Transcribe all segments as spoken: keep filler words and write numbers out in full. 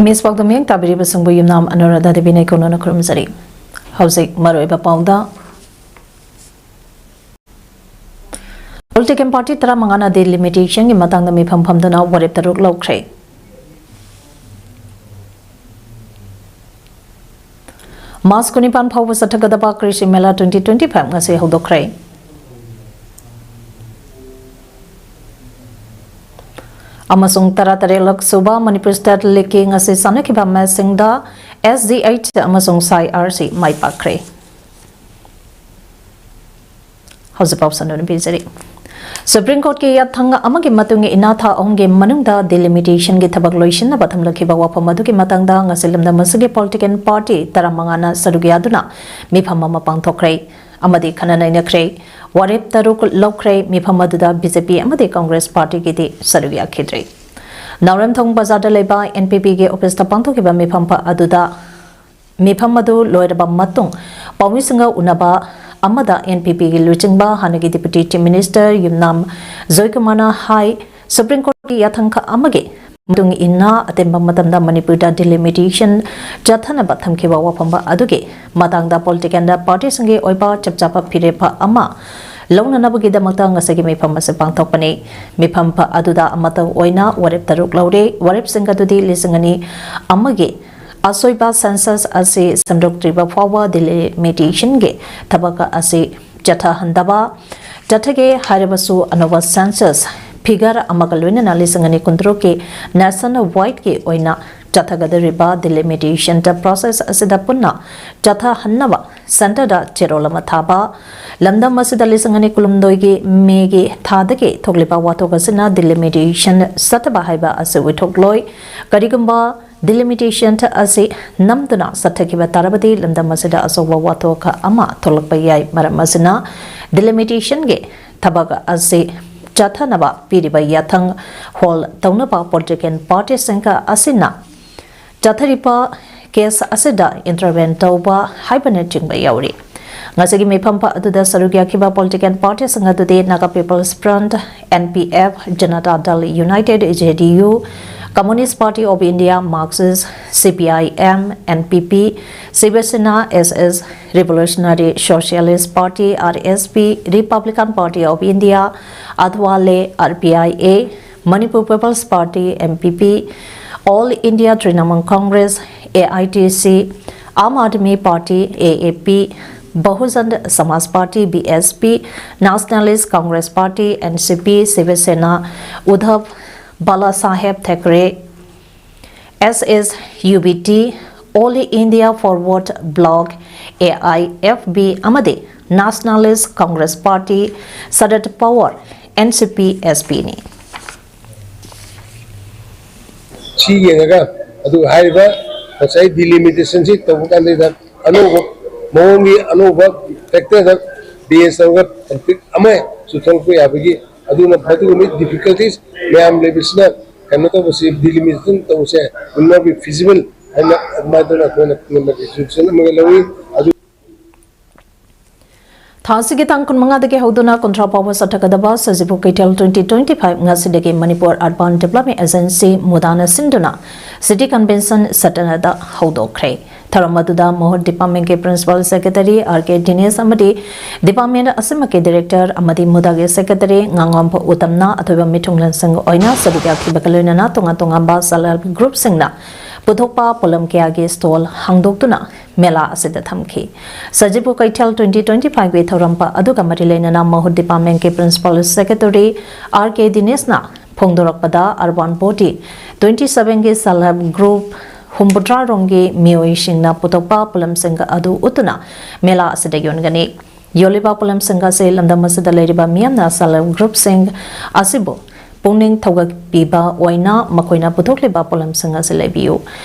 ꯃꯤꯁ ꯄꯥꯎꯗꯝ ꯃꯤꯌꯦꯡ ꯇꯥꯕꯤꯔꯤꯕꯁꯤꯡꯕꯨ ꯌꯨꯝꯅꯥꯝ ꯑꯅꯨꯔꯥꯙꯥ ꯗꯦꯕꯤꯅ ꯏꯀꯣꯟꯅꯅ ꯈꯨꯔꯨꯝꯖꯔꯤ꯫ ꯍꯧꯖꯤꯛ ꯃꯔꯨꯑꯣꯏꯕ ꯄꯥꯎꯗ꯫ Political party ꯇꯔꯥꯃꯉꯥꯅ delimitationꯒꯤ ꯃꯇꯥꯡꯗ ꯃꯤꯐꯝ ꯐꯝꯗꯨꯅ ꯋꯥꯔꯦꯞ ꯇꯔꯨꯛ ꯂꯧꯈ꯭ꯔꯦ꯫ March ꯀꯨꯟꯅꯤꯄꯥꯟ ꯐꯥꯎꯕ ꯆꯠꯊꯒꯗꯕ ꯀ꯭ꯔꯤꯁꯤ ꯃꯦꯂꯥ twenty twenty-five ꯉꯁꯤ ꯍꯧꯗꯣꯛꯈ꯭ꯔꯦ꯫ ꯑꯃꯁꯨꯡ ꯇꯔꯥꯇꯔꯦꯠꯂꯛ ꯁꯨꯕ Manipur State Leagueꯀꯤ ꯉꯁꯤ ꯁꯥꯟꯅꯈꯤꯕ matchꯁꯤꯡꯗ S G H ꯑꯃꯁꯨꯡ Sai R C ꯃꯥꯏ ꯄꯥꯛꯈ꯭ꯔꯦ꯫ ꯍꯧꯖꯤꯛ ꯄꯥꯎ ꯁꯟꯗꯣꯛꯅ ꯄꯤꯖꯔꯤ꯫ Supreme Courtꯀꯤ ꯌꯥꯊꯪ ꯑꯃꯒꯤ ꯃꯇꯨꯡ ꯏꯟꯅ ꯊꯥ ꯑꯍꯨꯝꯒꯤ ꯃꯅꯨꯡꯗ delimitationꯒꯤ ꯊꯕꯛ ꯂꯣꯏꯁꯤꯟꯅꯕ ꯊꯝꯂꯛꯈꯤꯕ ꯋꯥꯐꯝ ꯑꯗꯨꯒꯤ ꯃꯇꯥꯡꯗ ꯉꯁꯤ ꯂꯝꯗꯝ ꯑꯁꯤꯒꯤ political party ꯇꯔꯥꯃꯉꯥꯅ ꯁꯔꯨꯛ ꯌꯥꯗꯨꯅ ꯃꯤꯐꯝ ꯑꯃ ꯄꯥꯡꯊꯣꯛꯈ꯭ꯔꯦ ꯑꯃꯗꯤ ꯈꯟꯅ ꯅꯩꯅꯈ꯭ꯔꯦ꯫ ꯋꯥꯔꯦꯞ ꯇꯔꯨꯛ ꯂꯧꯈ꯭ꯔꯦ꯫ ꯃꯤꯐꯝ ꯑꯗꯨꯗ B J P ꯑꯃꯗꯤ Congress partyꯒꯤꯗꯤ ꯁꯔꯨꯛ ꯌꯥꯈꯤꯗ꯭ꯔꯦ꯫ ꯅꯥꯎꯔꯦꯝꯊꯣꯡ ꯕꯖꯥꯔꯗ ꯂꯩꯕ N P Pꯒꯤ officeꯇ ꯄꯥꯡꯊꯣꯛꯈꯤꯕ ꯃꯤꯐꯝ ꯑꯗꯨꯗ ꯃꯤꯐꯝ ꯑꯗꯨ ꯂꯣꯏꯔꯕ ꯃꯇꯨꯡ ꯄꯥꯎꯃꯤꯁꯤꯡꯒ ꯎꯅꯕ ꯑꯃꯗ N P Pꯒꯤ ꯂꯨꯆꯤꯡꯕ ꯍꯥꯟꯅꯒꯤ Deputy Chief Minister ꯌꯨꯝꯅꯥꯝ ꯖꯣꯏꯀꯨꯃꯥꯔꯅ ꯍꯥꯏ, Supreme Courtꯀꯤ ꯌꯥꯊꯪ ꯑꯃꯒꯤ ꯃꯇꯨꯡ ꯏꯟꯅ ꯑꯇꯦꯟꯕ ꯃꯇꯝꯗ ꯃꯅꯤꯄꯨꯔꯗ delimitation ꯆꯠꯊꯅꯕ ꯊꯝꯈꯤꯕ ꯋꯥꯐꯝ ꯑꯗꯨꯒꯤ ꯃꯇꯥꯡꯗ political partyꯁꯤꯡꯒꯤ ꯑꯣꯏꯕ ꯆꯞ ꯆꯥꯕ ꯐꯤꯔꯦꯞ ꯑꯃ ꯂꯧꯅꯅꯕꯒꯤꯗꯃꯛꯇ ꯉꯁꯤꯒꯤ ꯃꯤꯐꯝ ꯑꯁꯤ ꯄꯥꯡꯊꯣꯛꯄꯅꯤ꯫ ꯃꯤꯐꯝ ꯑꯗꯨꯗ ꯑꯃꯠꯇ ꯑꯣꯏꯅ ꯋꯥꯔꯦꯞ ꯇꯔꯨꯛ ꯂꯧꯔꯦ꯫ ꯋꯥꯔꯦꯞꯁꯤꯡ ꯑꯗꯨꯗꯤ ꯂꯤꯁꯤꯡ ꯑꯅꯤ ꯑꯃꯒꯤ ꯑꯁꯣꯏꯕ census ꯑꯁꯤ ꯁꯦꯝꯗꯣꯛꯇ꯭ꯔꯤꯕ ꯐꯥꯎꯕ delimitationꯒꯤ ꯊꯕꯛ ꯑꯁꯤ ꯆꯠꯊꯍꯟꯗꯕ, ꯆꯠꯊꯒꯦ ꯍꯥꯏꯔꯕꯁꯨ ꯑꯅꯧꯕ census figure ꯑꯃꯒ ꯂꯣꯏꯅꯅ ꯂꯤꯁꯤꯡ ꯑꯅꯤ ꯀꯨꯟꯇꯔꯨꯛꯀꯤ nationwideꯀꯤ ꯑꯣꯏꯅ ꯆꯠꯊꯒꯗꯧꯔꯤꯕ delimitation process ꯑꯁꯤꯗ ꯄꯨꯟꯅ ꯆꯠꯊꯍꯟꯅꯕ centreꯗ ꯆꯦꯔꯣꯜ ꯑꯃ ꯊꯥꯕ꯫ ꯂꯝꯗꯝ ꯑꯁꯤꯗ ꯂꯤꯁꯤꯡ ꯑꯅꯤ ꯀꯨꯟꯍꯨꯝꯗꯣꯏꯒꯤ Mayꯒꯤ ꯊꯥꯗꯒꯤ ꯊꯣꯛꯂꯤꯕ ꯋꯥꯊꯣꯛ ꯑꯁꯤꯅ delimitation ꯆꯠꯇꯕ ꯍꯥꯏꯕ ꯑꯁꯤ ꯑꯣꯏꯊꯣꯛꯂꯣꯏ꯫ ꯀꯔꯤꯒꯨꯝꯕ delimitationꯑꯁꯤ ꯅꯝꯗꯨꯅ ꯆꯠꯊꯈꯤꯕ ꯇꯥꯔꯕꯗꯤ ꯂꯝꯗꯝ ꯑꯁꯤꯗ ꯑꯆꯧꯕ ꯋꯥꯊꯣꯛ ꯑꯃ ꯊꯣꯛꯂꯛꯄ ꯌꯥꯏ꯫ ꯃꯔꯝ ꯑꯁꯤꯅ delimitationꯒꯤ ꯊꯕꯛ ꯑꯁꯤ ꯆꯠꯊꯅꯕ ꯄꯤꯔꯤꯕ ꯌꯥꯊꯪ hold ꯇꯧꯅꯕ political partyꯁꯤꯡ ꯑꯁꯤꯅ ꯆꯠꯊꯔꯤꯕ case ꯑꯁꯤꯗ intervene ꯇꯧꯕ ꯍꯥꯏꯕꯅꯆꯤꯡꯕ ꯌꯥꯎꯔꯤ꯫ ꯉꯁꯤꯒꯤ ꯃꯤꯐꯝ ꯑꯗꯨꯗ ꯁꯔꯨꯛ ꯌꯥꯈꯤꯕ political partyꯁꯤꯡ ꯑꯗꯨꯗꯤ Naga People's Front, N P F, Janata Dal United, J D U, Communist Party of India, Marxist, C P I M, N P P, Shiv Sena, S S, Revolutionary Socialist Party, R S P, Republican Party of India, Adwale, R P I A, Manipur People's Party, M P P, All India Trinamool Congress, A I T C, Aam Aadmi Party, A A P, Bahujan Samaj Party, B S P, Nationalist Congress Party, N C P, Shiv Sena, Uddhav Bala Saheb Thackeray, S S U B T, All India Forward Bloc, A I F B, ꯑꯃꯗꯤ Nationalist Congress Party, Sharad Pawar, N C P, S P ꯅꯤ꯫ ꯁꯤ ꯌꯦꯡꯉꯒ, ꯑꯗꯨꯒ ꯍꯥꯏꯔꯤꯕ ꯉꯁꯥꯏ ꯗꯤꯂꯤꯃꯤꯇꯦꯁꯟꯁꯤ ꯇꯧꯕ ꯀꯥꯟꯗ ꯑꯅꯧꯕ ꯃꯑꯣꯡꯒꯤ ꯑꯅꯧꯕ ꯐꯦꯛꯇꯔꯗ ꯕꯦꯁ ꯇꯧꯔꯒ ꯀꯟꯐ꯭ꯂꯤꯛ ꯑꯃ ꯆꯨꯊꯣꯛꯄ ꯌꯥꯕꯒꯤ, ꯑꯗꯨꯅ ꯃꯗꯨꯒꯨꯝꯕ ꯗꯤꯐꯤꯀꯜꯇꯤꯁ ꯃꯌꯥꯝ ꯂꯩꯕꯁꯤꯅ ꯀꯩꯅꯣ ꯇꯧꯕꯁꯤ, ꯗꯤꯂꯤꯃꯤꯇꯦꯁꯟ ꯇꯧꯕꯁꯦ will not be feasible ꯍꯥꯏꯅ ꯑꯗꯨꯃꯥꯏꯅ ꯇꯧꯅ ꯑꯩꯈꯣꯏꯅ ꯉꯟꯅ ꯔꯤꯖꯣꯂꯨꯁꯟ ꯑꯃꯒ ꯂꯧꯏ꯫ ꯑꯗꯨ ꯊꯥ ꯑꯁꯤꯒꯤ ꯇꯥꯡ ꯀꯨꯟꯃꯉꯥꯗꯒꯤ ꯍꯧꯗꯨꯅ ꯀꯨꯟꯊ꯭ꯔꯥ ꯐꯥꯎꯕ ꯆꯠꯊꯒꯗꯕ ꯁꯖꯤꯕꯨ ꯀꯩꯊꯦꯜ twenty twenty-five ꯉꯁꯤꯗꯒꯤ ꯃꯅꯤꯄꯨꯔ Urban Development Agency, ꯃꯨꯗꯥꯅ ꯁꯤꯟꯗꯨꯅ City Convention ꯁꯇꯅꯗ ꯍꯧꯗꯣꯛꯈ꯭ꯔꯦ꯫ ꯊꯧꯔꯝ ꯑꯗꯨꯗ ꯃꯍꯨꯠ ꯗꯤꯄꯥꯔꯠꯃꯦꯟꯒꯤ ꯄ꯭ꯔꯤꯟꯁꯤꯄꯥꯜ ꯁꯦꯀ꯭ꯔꯦꯇꯔꯤ ꯑꯥꯔ ꯀꯦ ꯗꯤꯅꯦꯁ ꯑꯃꯗꯤ ꯗꯤꯄꯥꯔꯠꯃꯦꯟ ꯑꯁꯤꯃꯛꯀꯤ ꯗꯤꯔꯦꯛꯇꯔ ꯑꯃꯗꯤ ꯃꯨꯗꯥꯒꯤ ꯁꯦꯀ꯭ꯔꯦꯇꯔꯤ ꯉꯥꯉꯣꯝꯕ ꯎꯇꯝꯅ ꯑꯊꯣꯏꯕ ꯃꯤꯊꯨꯡꯂꯦꯟꯁꯤꯡꯒ ꯑꯣꯏꯅ ꯁꯔꯨꯛ ꯌꯥꯈꯤꯕꯒ ꯂꯣꯏꯅꯅ ꯇꯣꯉꯥꯟ ꯇꯣꯉꯥꯟꯕ self help groupꯁꯤꯡꯅ ꯄꯨꯊꯣꯛꯄ ꯄꯣꯠꯂꯝ ꯀꯌꯥꯒꯤ stall ꯍꯥꯡꯗꯣꯛꯇꯨꯅ ꯃꯦꯂꯥ ꯑꯁꯤꯗ ꯊꯝꯈꯤ꯫ ꯁꯖꯤꯕꯨ ꯀꯩꯊꯦꯜ twenty twenty-fiveꯒꯤ ꯊꯧꯔꯝ ꯑꯗꯨꯒ ꯃꯔꯤ ꯂꯩꯅꯅ ꯃꯍꯨꯠ ꯗꯤꯄꯥꯔꯠꯃꯦꯟꯒꯤ ꯄ꯭ꯔꯤꯟꯁꯤꯄꯥꯜ ꯁꯦꯀ꯭ꯔꯦꯇꯔꯤ ꯑꯥꯔ ꯀꯦ ꯗꯤꯅꯦꯁꯅ ꯐꯣꯡꯗꯣꯔꯛꯄꯗ, Urban Body twenty-sevenꯒꯤ self help group ꯍꯨꯝꯐꯨꯇꯔꯥ ꯔꯣꯝꯒꯤ ꯃꯤꯑꯣꯏꯁꯤꯡꯅ ꯄꯨꯊꯣꯛꯄ ꯄꯣꯠꯂꯝꯁꯤꯡ ꯑꯗꯨ ꯎꯠꯇꯨꯅ ꯃꯦꯂꯥ ꯑꯁꯤꯗ ꯌꯣꯟꯒꯅꯤ꯫ ꯌꯣꯜꯂꯤꯕ ꯄꯣꯠꯂꯝꯁꯤꯡ ꯑꯁꯤ ꯂꯝꯗꯝ ꯑꯁꯤꯗ ꯂꯩꯔꯤꯕ ꯃꯤꯌꯥꯝꯅ self help groupꯁꯤꯡ ꯑꯁꯤꯕꯨ ꯄꯨꯛꯅꯤꯡ ꯊꯧꯒꯠꯄꯤꯕ ꯑꯣꯏꯅ ꯃꯈꯣꯏꯅ ꯄꯨꯊꯣꯛꯂꯤꯕ ꯄꯣꯠꯂꯝꯁꯤꯡ ꯑꯁꯤ ꯂꯩꯕꯤꯌꯨ꯫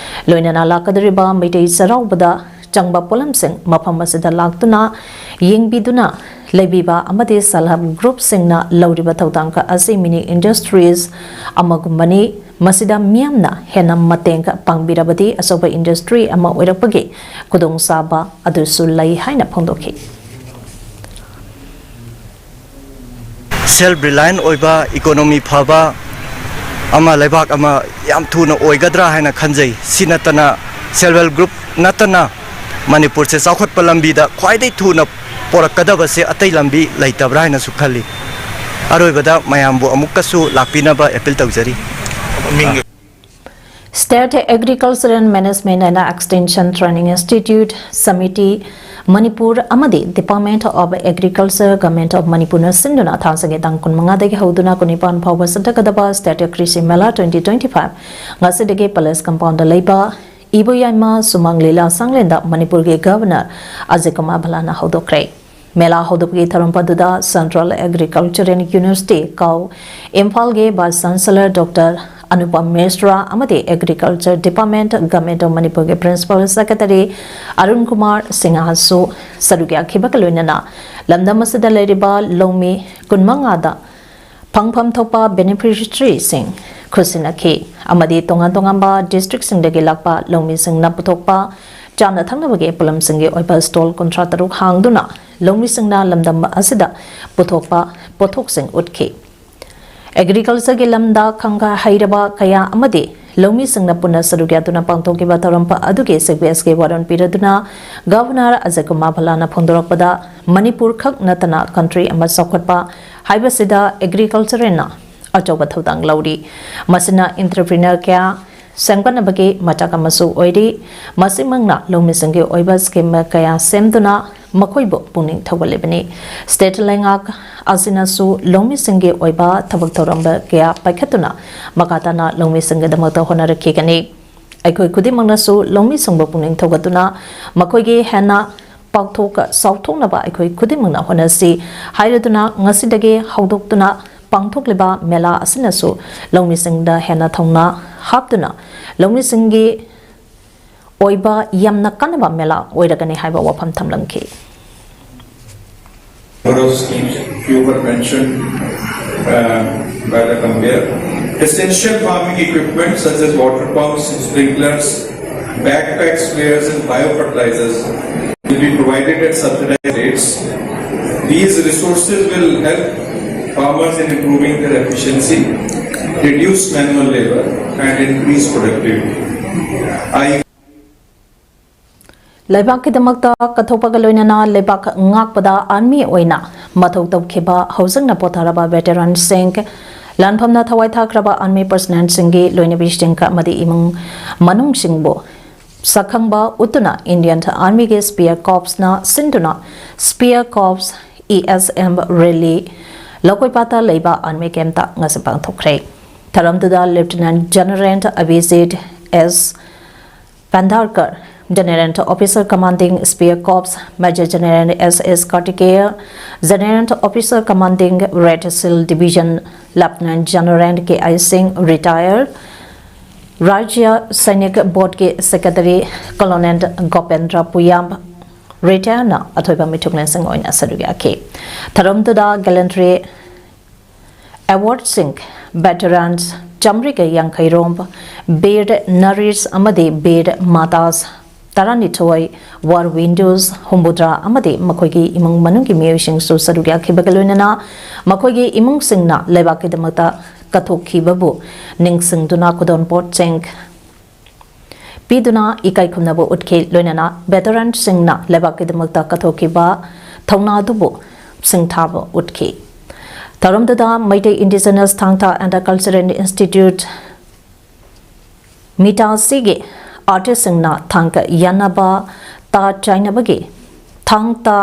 ꯂꯣꯏꯅꯅ ꯂꯥꯛꯀꯗꯧꯔꯤꯕ ꯃꯩꯇꯩ ꯆꯩꯔꯥꯎꯕꯗ ꯆꯪꯕ ꯄꯣꯠꯂꯝꯁꯤꯡ ꯃꯐꯝ ꯑꯁꯤꯗ ꯂꯥꯛꯇꯨꯅ ꯌꯦꯡꯕꯤꯗꯨꯅ ꯂꯩꯕꯤꯕ ꯑꯃꯗꯤ self help groupꯁꯤꯡꯅ ꯂꯧꯔꯤꯕ ꯊꯧꯗꯥꯡ ꯑꯁꯤ mini industries ꯑꯃꯒꯨꯝꯕꯅꯤ꯫ ꯃꯁꯤꯗ ꯃꯤꯌꯥꯝꯅ ꯍꯦꯟꯅ ꯃꯇꯦꯡ ꯄꯥꯡꯕꯤꯔꯕꯗꯤ ꯑꯆꯧꯕ industry ꯑꯃ ꯑꯣꯏꯔꯛꯄꯒꯤ ꯈꯨꯗꯣꯡꯆꯥꯕ ꯑꯗꯨꯁꯨ ꯂꯩ ꯍꯥꯏꯅ ꯐꯣꯡꯗꯣꯛꯈꯤ꯫ Self reliant ꯑꯣꯏꯕ, economy ꯐꯕ, ꯑꯃ, ꯂꯩꯕꯥꯛ ꯑꯃ ꯌꯥꯝ ꯊꯨꯅ ꯑꯣꯏꯒꯗ꯭ꯔꯥ ꯍꯥꯏꯅ ꯈꯟꯖꯩ꯫ ꯁꯤ ꯅꯠꯇꯅ, self help group ꯅꯠꯇꯅ ꯃꯅꯤꯄꯨꯔꯁꯦ ꯆꯥꯎꯈꯠꯄ ꯂꯝꯕꯤꯗ ꯈ꯭ꯋꯥꯏꯗꯒꯤ ꯊꯨꯅ ꯄꯣꯔꯛꯀꯗꯕꯁꯦ ꯑꯇꯩ ꯂꯝꯕꯤ ꯂꯩꯇꯕ꯭ꯔꯥ ꯍꯥꯏꯅꯁꯨ ꯈꯜꯂꯤ꯫ ꯑꯔꯣꯏꯕꯗ ꯃꯌꯥꯝꯕꯨ ꯑꯃꯨꯛꯀꯁꯨ ꯂꯥꯛꯄꯤꯅꯕ appeal ꯇꯧꯖꯔꯤ꯫ State Agriculture and Management and Extension Training Institute, samiti, Manipur ꯑꯃꯗꯤ Department of Agriculture, Government of ꯃꯅꯤꯄꯨꯔꯅ ꯁꯤꯟꯗꯨꯅ ꯊꯥꯡꯖꯒꯤ ꯇꯥꯡ ꯀꯨꯟꯃꯉꯥꯗꯒꯤ ꯍꯧꯗꯨꯅ ꯀꯨꯟꯅꯤꯄꯥꯟ ꯐꯥꯎꯕ ꯆꯠꯊꯒꯗꯕ State Krishi Mela twenty twenty five ꯉꯁꯤꯗꯒꯤ Palace Compoundꯗ ꯂꯩꯕ ꯏꯕꯣꯌꯥꯏꯃ ꯁꯨꯃꯥꯡ ꯂꯤꯂꯥ ꯁꯪꯂꯦꯟꯗ ꯃꯅꯤꯄꯨꯔꯒꯤ Governor ꯑꯖꯌ ꯀꯨꯃꯥꯔ ꯚꯜꯂꯥꯅ ꯍꯧꯗꯣꯛꯈ꯭ꯔꯦ꯫ ꯃꯦꯂꯥ ꯍꯧꯗꯣꯛꯄꯒꯤ ꯊꯧꯔꯝ ꯑꯗꯨꯗ Central Agricultural University, ꯀꯥꯎ, ꯏꯝꯐꯥꯜꯒꯤ Vice Chancellor Doctor ꯑꯅꯨꯄꯝ ꯃꯤꯁ꯭ꯔꯥ ꯑꯃꯗꯤ Agriculture Department, Government of ꯃꯅꯤꯄꯨꯔꯒꯤ Principal Secretary ꯑꯔꯨꯟ ꯀꯨꯃꯥꯔ ꯁꯤꯡꯍꯁꯨ ꯁꯔꯨꯛ ꯌꯥꯈꯤꯕꯒ ꯂꯣꯏꯅꯅ ꯂꯝꯗꯝ ꯑꯁꯤꯗ ꯂꯩꯔꯤꯕ ꯂꯧꯃꯤ ꯀꯨꯟꯃꯉꯥꯗ ꯐꯪꯐꯝ ꯊꯣꯛꯄ beneficiaryꯁꯤꯡ ꯈꯨꯠꯁꯤꯟꯅꯈꯤ ꯑꯃꯗꯤ ꯇꯣꯉꯥꯟ ꯇꯣꯉꯥꯟꯕ districtꯁꯤꯡꯗꯒꯤ ꯂꯥꯛꯄ ꯂꯧꯃꯤꯁꯤꯡꯅ ꯄꯨꯊꯣꯛꯄ ꯆꯥꯅ ꯊꯛꯅꯕꯒꯤ ꯄꯣꯠꯂꯝꯁꯤꯡꯒꯤ ꯑꯣꯏꯕ stall ꯀꯨꯟꯊ꯭ꯔꯥ ꯇꯔꯨꯛ ꯍꯥꯡꯗꯨꯅ ꯂꯧꯃꯤꯁꯤꯡꯅ ꯂꯝꯗꯝ ꯑꯁꯤꯗ ꯄꯨꯊꯣꯛꯄ ꯄꯣꯠꯊꯣꯛꯁꯤꯡ ꯎꯠꯈꯤ꯫ Agricultureꯒꯤ ꯂꯝꯗ ꯈꯪꯒ ꯍꯩꯔꯕ ꯀꯌꯥ ꯑꯃꯗꯤ ꯂꯧꯃꯤꯁꯤꯡꯅ ꯄꯨꯟꯅ ꯁꯔꯨꯛ ꯌꯥꯗꯨꯅ ꯄꯥꯡꯊꯣꯛꯈꯤꯕ ꯊꯧꯔꯝ ꯑꯗꯨꯒꯤ successꯀꯤ ꯋꯥꯔꯣꯜ ꯄꯤꯔꯗꯨꯅ Governor ꯑꯖꯌ ꯀꯨꯃꯥꯔ ꯚꯜꯂꯥꯅ ꯐꯣꯡꯗꯣꯔꯛꯄꯗ, ꯃꯅꯤꯄꯨꯔ ꯈꯛ ꯅꯠꯇꯅ country ꯑꯃ ꯆꯥꯎꯈꯠꯄ ꯍꯥꯏꯕꯁꯤꯗ Agricultureꯅ ꯑꯆꯧꯕ ꯊꯧꯗꯥꯡ ꯂꯧꯔꯤ꯫ ꯃꯁꯤꯅ entrepreneur ꯀꯌꯥ ꯁꯦꯝꯒꯠꯅꯕꯒꯤ ꯃꯆꯥꯛ ꯑꯃꯁꯨ ꯑꯣꯏꯔꯤ꯫ ꯃꯁꯤꯃꯛꯅ ꯂꯧꯃꯤꯁꯤꯡꯒꯤ ꯑꯣꯏꯕ scheme ꯀꯌꯥ ꯁꯦꯝꯗꯨꯅ ꯃꯈꯣꯏꯕꯨ ꯄꯨꯛꯅꯤꯡ ꯊꯧꯒꯠꯂꯤꯕꯅꯤ꯫ State ꯂꯩꯉꯥꯛ ꯑꯁꯤꯅꯁꯨ ꯂꯧꯃꯤꯁꯤꯡꯒꯤ ꯑꯣꯏꯕ ꯊꯕꯛ ꯊꯧꯔꯝ ꯀꯌꯥ ꯄꯥꯏꯈꯠꯇꯨꯅ ꯃꯈꯥ ꯇꯥꯅ ꯂꯧꯃꯤꯁꯤꯡꯒꯤꯗꯃꯛꯇ ꯍꯣꯠꯅꯔꯛꯈꯤꯒꯅꯤ꯫ ꯑꯩꯈꯣꯏ ꯈꯨꯗꯤꯡꯃꯛꯅꯁꯨ ꯂꯧꯃꯤꯁꯤꯡꯕꯨ ꯄꯨꯛꯅꯤꯡ ꯊꯧꯒꯠꯇꯨꯅ ꯃꯈꯣꯏꯒꯤ ꯍꯦꯟꯅ ꯄꯥꯛꯊꯣꯛ ꯆꯥꯎꯊꯣꯛꯅꯕ ꯑꯩꯈꯣꯏ ꯈꯨꯗꯤꯡꯃꯛꯅ ꯍꯣꯠꯅꯁꯤ ꯍꯥꯏꯔꯗꯨꯅ ꯉꯁꯤꯗꯒꯤ ꯍꯧꯗꯣꯛꯇꯨꯅ ꯄꯥꯡꯊꯣꯛꯂꯤꯕ ꯃꯦꯂꯥ ꯑꯁꯤꯅꯁꯨ ꯂꯧꯃꯤꯁꯤꯡꯗ ꯍꯦꯟꯅ ꯊꯧꯅꯥ ꯍꯥꯞꯇꯨꯅ ꯂꯧꯃꯤꯁꯤꯡꯒꯤ ꯑꯣꯏꯕ ꯌꯥꯝꯅ ꯀꯥꯟꯅꯕ ꯃꯦꯂꯥ ꯑꯣꯏꯔꯒꯅꯤ ꯍꯥꯏꯕ ꯋꯥꯐꯝ ꯊꯝꯂꯝꯈꯤ꯫ Number of schemes, few were mentioned uh, by the conveyor. Essential farming equipment such as water pumps, sprinklers, backpack sprayers, and biofertilizers will be provided at subsidized rates. These resources will help farmers in improving their efficiency. reduce manual labor and increase productivity. I ꯂꯩꯕꯥꯛꯀꯤꯗꯃꯛꯇ ꯀꯠꯊꯣꯛꯄꯒ ꯂꯣꯏꯅꯅ ꯂꯩꯕꯥꯛ ꯉꯥꯛꯄꯗ army ꯑꯣꯏꯅ ꯃꯊꯧ ꯇꯧꯈꯤꯕ ꯍꯧꯖꯤꯛꯅ ꯄꯣꯊꯥꯔꯕ ꯚꯦꯇꯔꯟꯁꯤꯡ, ꯂꯥꯟꯐꯝꯅ ꯊꯋꯥꯏ ꯊꯥꯈ꯭ꯔꯕ army ꯄꯔꯁꯅꯦꯜꯁꯤꯡꯒꯤ ꯂꯣꯏꯅꯕꯤꯁꯤꯡ ꯑꯃꯗꯤ ꯏꯃꯨꯡ ꯃꯅꯨꯡꯁꯤꯡꯕꯨ ꯁꯛꯈꯪꯕ ꯎꯠꯇꯨꯅ ꯏꯟꯗꯤꯌꯟ ꯑꯥꯔꯃꯤꯒꯤ ꯁ꯭ꯄꯤꯌꯔ ꯀꯣꯔꯞꯁꯅ ꯁꯤꯟꯗꯨꯅ ꯁ꯭ꯄꯤꯌꯔ ꯀꯣꯔꯞꯁ ꯏ ꯑꯦꯁ ꯑꯦꯝ ꯔꯦꯂꯤ ꯂꯧꯀꯣꯏꯄꯥꯠꯇ ꯂꯩꯕ ꯑꯥꯔꯃꯤ ꯀꯦꯝꯞꯇ ꯉꯁꯤ ꯄꯥꯡꯊꯣꯛꯈ꯭ꯔꯦ꯫ ꯊꯧꯔꯝꯗꯨꯗ ꯂꯦꯐꯇꯤꯅꯦꯟꯠ general ꯑꯕꯤꯖꯤꯠ S ꯄꯥꯟꯙꯥꯔꯀꯔ, General Officer Commanding Spear Corps, Major General S S Kartikeya, General Officer Commanding Red Shield Division, Lieutenant General K I Singh, retired, Rajya Sainik Board ꯀꯤ Secretary Colonel Gopendra Puyamb, retired ꯅ ꯑꯊꯣꯏꯕ ꯃꯤꯊꯨꯡꯂꯦꯟꯁꯤꯡ ꯑꯣꯏꯅ ꯁꯔꯨꯛ ꯌꯥꯈꯤ꯫ ꯊꯧꯔꯝꯗꯨꯗ gallantry award ꯁꯤꯡ veterans ꯆꯥꯃꯔꯤꯒ ꯌꯥꯡꯈꯩ ꯔꯣꯝ, ꯕꯤꯔ ꯅꯥꯔꯤꯁ ꯑꯃꯗꯤ ꯕꯤꯔ ꯃꯥꯇꯥꯁ ꯇꯔꯥꯅꯤꯊꯣꯏ, ꯋꯥꯔ ꯋꯤꯗꯣꯁ ꯍꯨꯝꯐꯨꯇꯔꯥ ꯑꯃꯗꯤ ꯃꯈꯣꯏꯒꯤ ꯏꯃꯨꯡ ꯃꯅꯨꯡꯒꯤ ꯃꯤꯑꯣꯏꯁꯤꯡꯁꯨ ꯁꯔꯨꯛ ꯌꯥꯈꯤꯕꯒ ꯂꯣꯏꯅꯅ ꯃꯈꯣꯏꯒꯤ ꯏꯃꯨꯡꯁꯤꯡꯅ ꯂꯩꯕꯥꯛꯀꯤꯗꯃꯛꯇ ꯀꯠꯊꯣꯛꯈꯤꯕꯕꯨ ꯅꯤꯡꯁꯤꯡꯗꯨꯅ ꯈꯨꯗꯣꯜꯄꯣꯠꯁꯤꯡ ꯄꯤꯗꯨꯅ ꯏꯀꯥꯏ ꯈꯨꯝꯅꯕ ꯎꯠꯈꯤ꯫ ꯂꯣꯏꯅꯅ ꯚꯦꯇꯔꯟꯁꯤꯡꯅ ꯂꯩꯕꯥꯛꯀꯤꯗꯃꯛꯇ ꯀꯠꯊꯣꯛꯈꯤꯕ ꯊꯧꯅꯥꯗꯨꯕꯨ ꯁꯤꯡꯊꯥꯕ ꯎꯠꯈꯤ꯫ ꯊꯧꯔꯝꯗꯨꯗ Meitei Indigenous Thangta and Cultural Institute, ꯃꯤꯇꯥꯁꯤꯒꯤ ꯑꯥꯔꯇꯤꯁꯁꯤꯡꯅ ꯊꯥꯡꯒ ꯌꯥꯟꯅꯕ, ꯇꯥ ꯆꯥꯏꯅꯕꯒꯤ ꯊꯥꯡ ꯇꯥ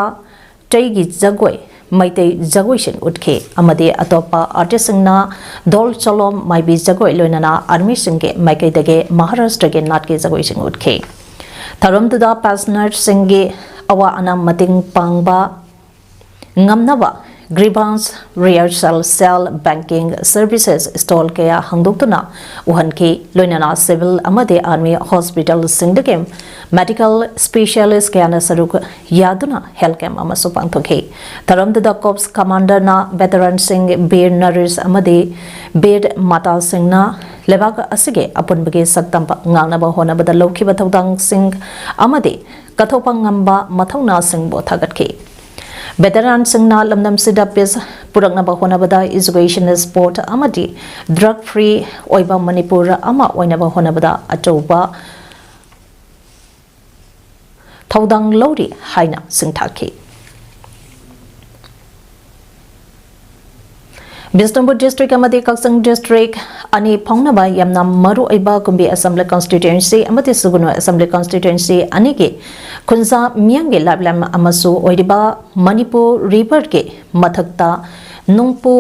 ꯆꯩꯒꯤ ꯖꯒꯣꯏ, ꯃꯩꯇꯩ ꯖꯒꯣꯏꯁꯤꯡ ꯎꯠꯈꯤ ꯑꯃꯗꯤ ꯑꯇꯣꯞꯄ ꯑꯥꯔꯇꯤꯁꯁꯤꯡꯅ ꯙꯣꯜ ꯆꯣꯂꯣꯝ ꯃꯥꯏꯕꯤ ꯖꯒꯣꯏ ꯂꯣꯏꯅꯅ ꯑꯥꯔꯃꯤꯁꯤꯡꯒꯤ ꯃꯥꯏꯀꯩꯗꯒꯤ ꯃꯍꯥꯔꯥꯁꯇ꯭ꯔꯒꯤ ꯅꯥꯠꯀꯤ ꯖꯒꯣꯏꯁꯤꯡ ꯎꯠꯈꯤ꯫ ꯊꯧꯔꯝꯗꯨꯗ ꯄꯦꯟꯁꯅꯔꯁꯤꯡꯒꯤ ꯑꯋꯥ ꯑꯅꯥ ꯃꯇꯦꯡ ꯄꯥꯡꯕ ꯉꯝꯅꯕ grievance rehearsal cell, banking services stall ꯀꯌꯥ ꯍꯥꯡꯗꯣꯛꯇꯨꯅ ꯎꯍꯟꯈꯤ꯫ ꯂꯣꯏꯅꯅ civil ꯑꯃꯗꯤ army hospitalꯁꯤꯡꯗꯒꯤ medical specialist ꯀꯌꯥꯅ ꯁꯔꯨꯛ ꯌꯥꯗꯨꯅ health camp ꯑꯃꯁꯨ ꯄꯥꯡꯊꯣꯛꯈꯤ꯫ ꯊꯧꯔꯝꯗꯨꯗ corps commanderꯅ veteranꯁꯤꯡ, ꯕꯤꯔ ꯅꯥꯔꯤꯁ ꯑꯃꯗꯤ ꯕꯤꯔ ꯃꯥꯇꯥꯁꯤꯡꯅ ꯂꯩꯕꯥꯛ ꯑꯁꯤꯒꯤ ꯑꯄꯨꯟꯕꯒꯤ ꯁꯛꯇꯝ ꯉꯥꯛꯅꯕ ꯍꯣꯠꯅꯕꯗ ꯂꯧꯈꯤꯕ ꯊꯧꯗꯥꯡꯁꯤꯡ ꯑꯃꯗꯤ ꯀꯠꯊꯣꯛꯄ ꯉꯝꯕ ꯃꯊꯧꯅꯥꯁꯤꯡꯕꯨ ꯊꯥꯒꯠꯈꯤ꯫ ꯚꯦꯇꯔꯥꯟꯁꯤꯡꯅ ꯂꯝꯗꯝꯁꯤꯗ peace ꯄꯨꯔꯛꯅꯕ ꯍꯣꯠꯅꯕꯗ, education, sport ꯑꯃꯗꯤ drug free ꯑꯣꯏꯕ ꯃꯅꯤꯄꯨꯔ ꯑꯃ ꯑꯣꯏꯅꯕ ꯍꯣꯠꯅꯕꯗ ꯑꯆꯧꯕ ꯊꯧꯗꯥꯡ ꯂꯧꯔꯤ ꯍꯥꯏꯅ ꯁꯤꯡꯊꯥꯈꯤ꯫ ꯕꯤꯁꯅꯨꯄꯨꯔ district ꯑꯃꯗꯤ ꯀꯛꯆꯤꯡ district ꯑꯅꯤ ꯐꯥꯎꯅꯕ ꯌꯥꯝꯅ ꯃꯔꯨꯑꯣꯏꯕ ꯀꯨꯝꯕꯤ Assembly Constituency ꯑꯃꯗꯤ ꯁꯨꯒꯨꯅꯨ Assembly Constituency ꯑꯅꯤꯒꯤ ꯈꯨꯟꯖꯥ ꯃꯤꯌꯥꯝꯒꯤ lifeline ꯑꯃꯁꯨ ꯑꯣꯏꯔꯤꯕ ꯃꯅꯤꯄꯨꯔ riverꯒꯤ ꯃꯊꯛꯇ ꯅꯨꯡꯄꯨ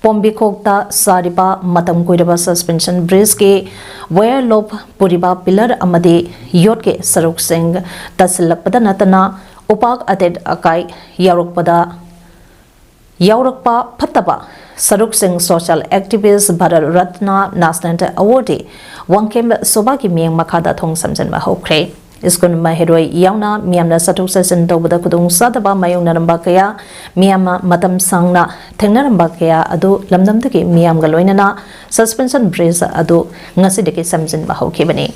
ꯄꯣꯝꯕꯤꯈꯣꯛꯇ ꯁꯥꯔꯤꯕ ꯃꯇꯝ ꯀꯨꯏꯔꯕ suspension bridgeꯀꯤ wire loop ꯄꯨꯔꯤꯕ pillar ꯑꯃꯗꯤ ꯌꯣꯠꯀꯤ ꯁꯔꯨꯛꯁꯤꯡ ꯇꯥꯁꯤꯜꯂꯛꯄꯗ ꯅꯠꯇꯅ ꯎꯄꯥꯛ ꯑꯇꯦꯛ ꯑꯀꯥꯏ ꯌꯥꯎꯔꯛꯄꯗ ꯌꯥꯎꯔꯛꯄ ꯐꯠꯇꯕ ꯁꯔꯨꯛꯁꯤꯡ social activist Bharat Ratna National Awardee Wangkhem ꯁꯣꯚꯥꯒꯤ ꯃꯤꯠꯌꯦꯡ ꯃꯈꯥꯗ ꯊꯣꯡ ꯁꯝꯖꯤꯟꯕ ꯍꯧꯈ꯭ꯔꯦ꯫ ꯁ꯭ꯀꯨꯜ ꯃꯍꯩꯔꯣꯏ ꯌꯥꯎꯅ ꯃꯤꯌꯥꯝꯅ ꯆꯠꯊꯣꯛ ꯆꯠꯁꯤꯟ ꯇꯧꯕꯗ ꯈꯨꯗꯣꯡꯆꯥꯗꯕ ꯃꯥꯌꯣꯛꯅꯔꯝꯕ ꯀꯌꯥ, ꯃꯤꯌꯥꯝ ꯃꯇꯝ ꯁꯥꯡꯅ ꯊꯦꯡꯅꯔꯝꯕ ꯀꯌꯥ ꯑꯗꯨ ꯂꯝꯗꯝꯗꯨꯒꯤ ꯃꯤꯌꯥꯝꯒ ꯂꯣꯏꯅꯅ suspension bridge ꯑꯗꯨ ꯉꯁꯤꯗꯒꯤ ꯁꯝꯖꯤꯟꯕ ꯍꯧꯈꯤꯕꯅꯤ꯫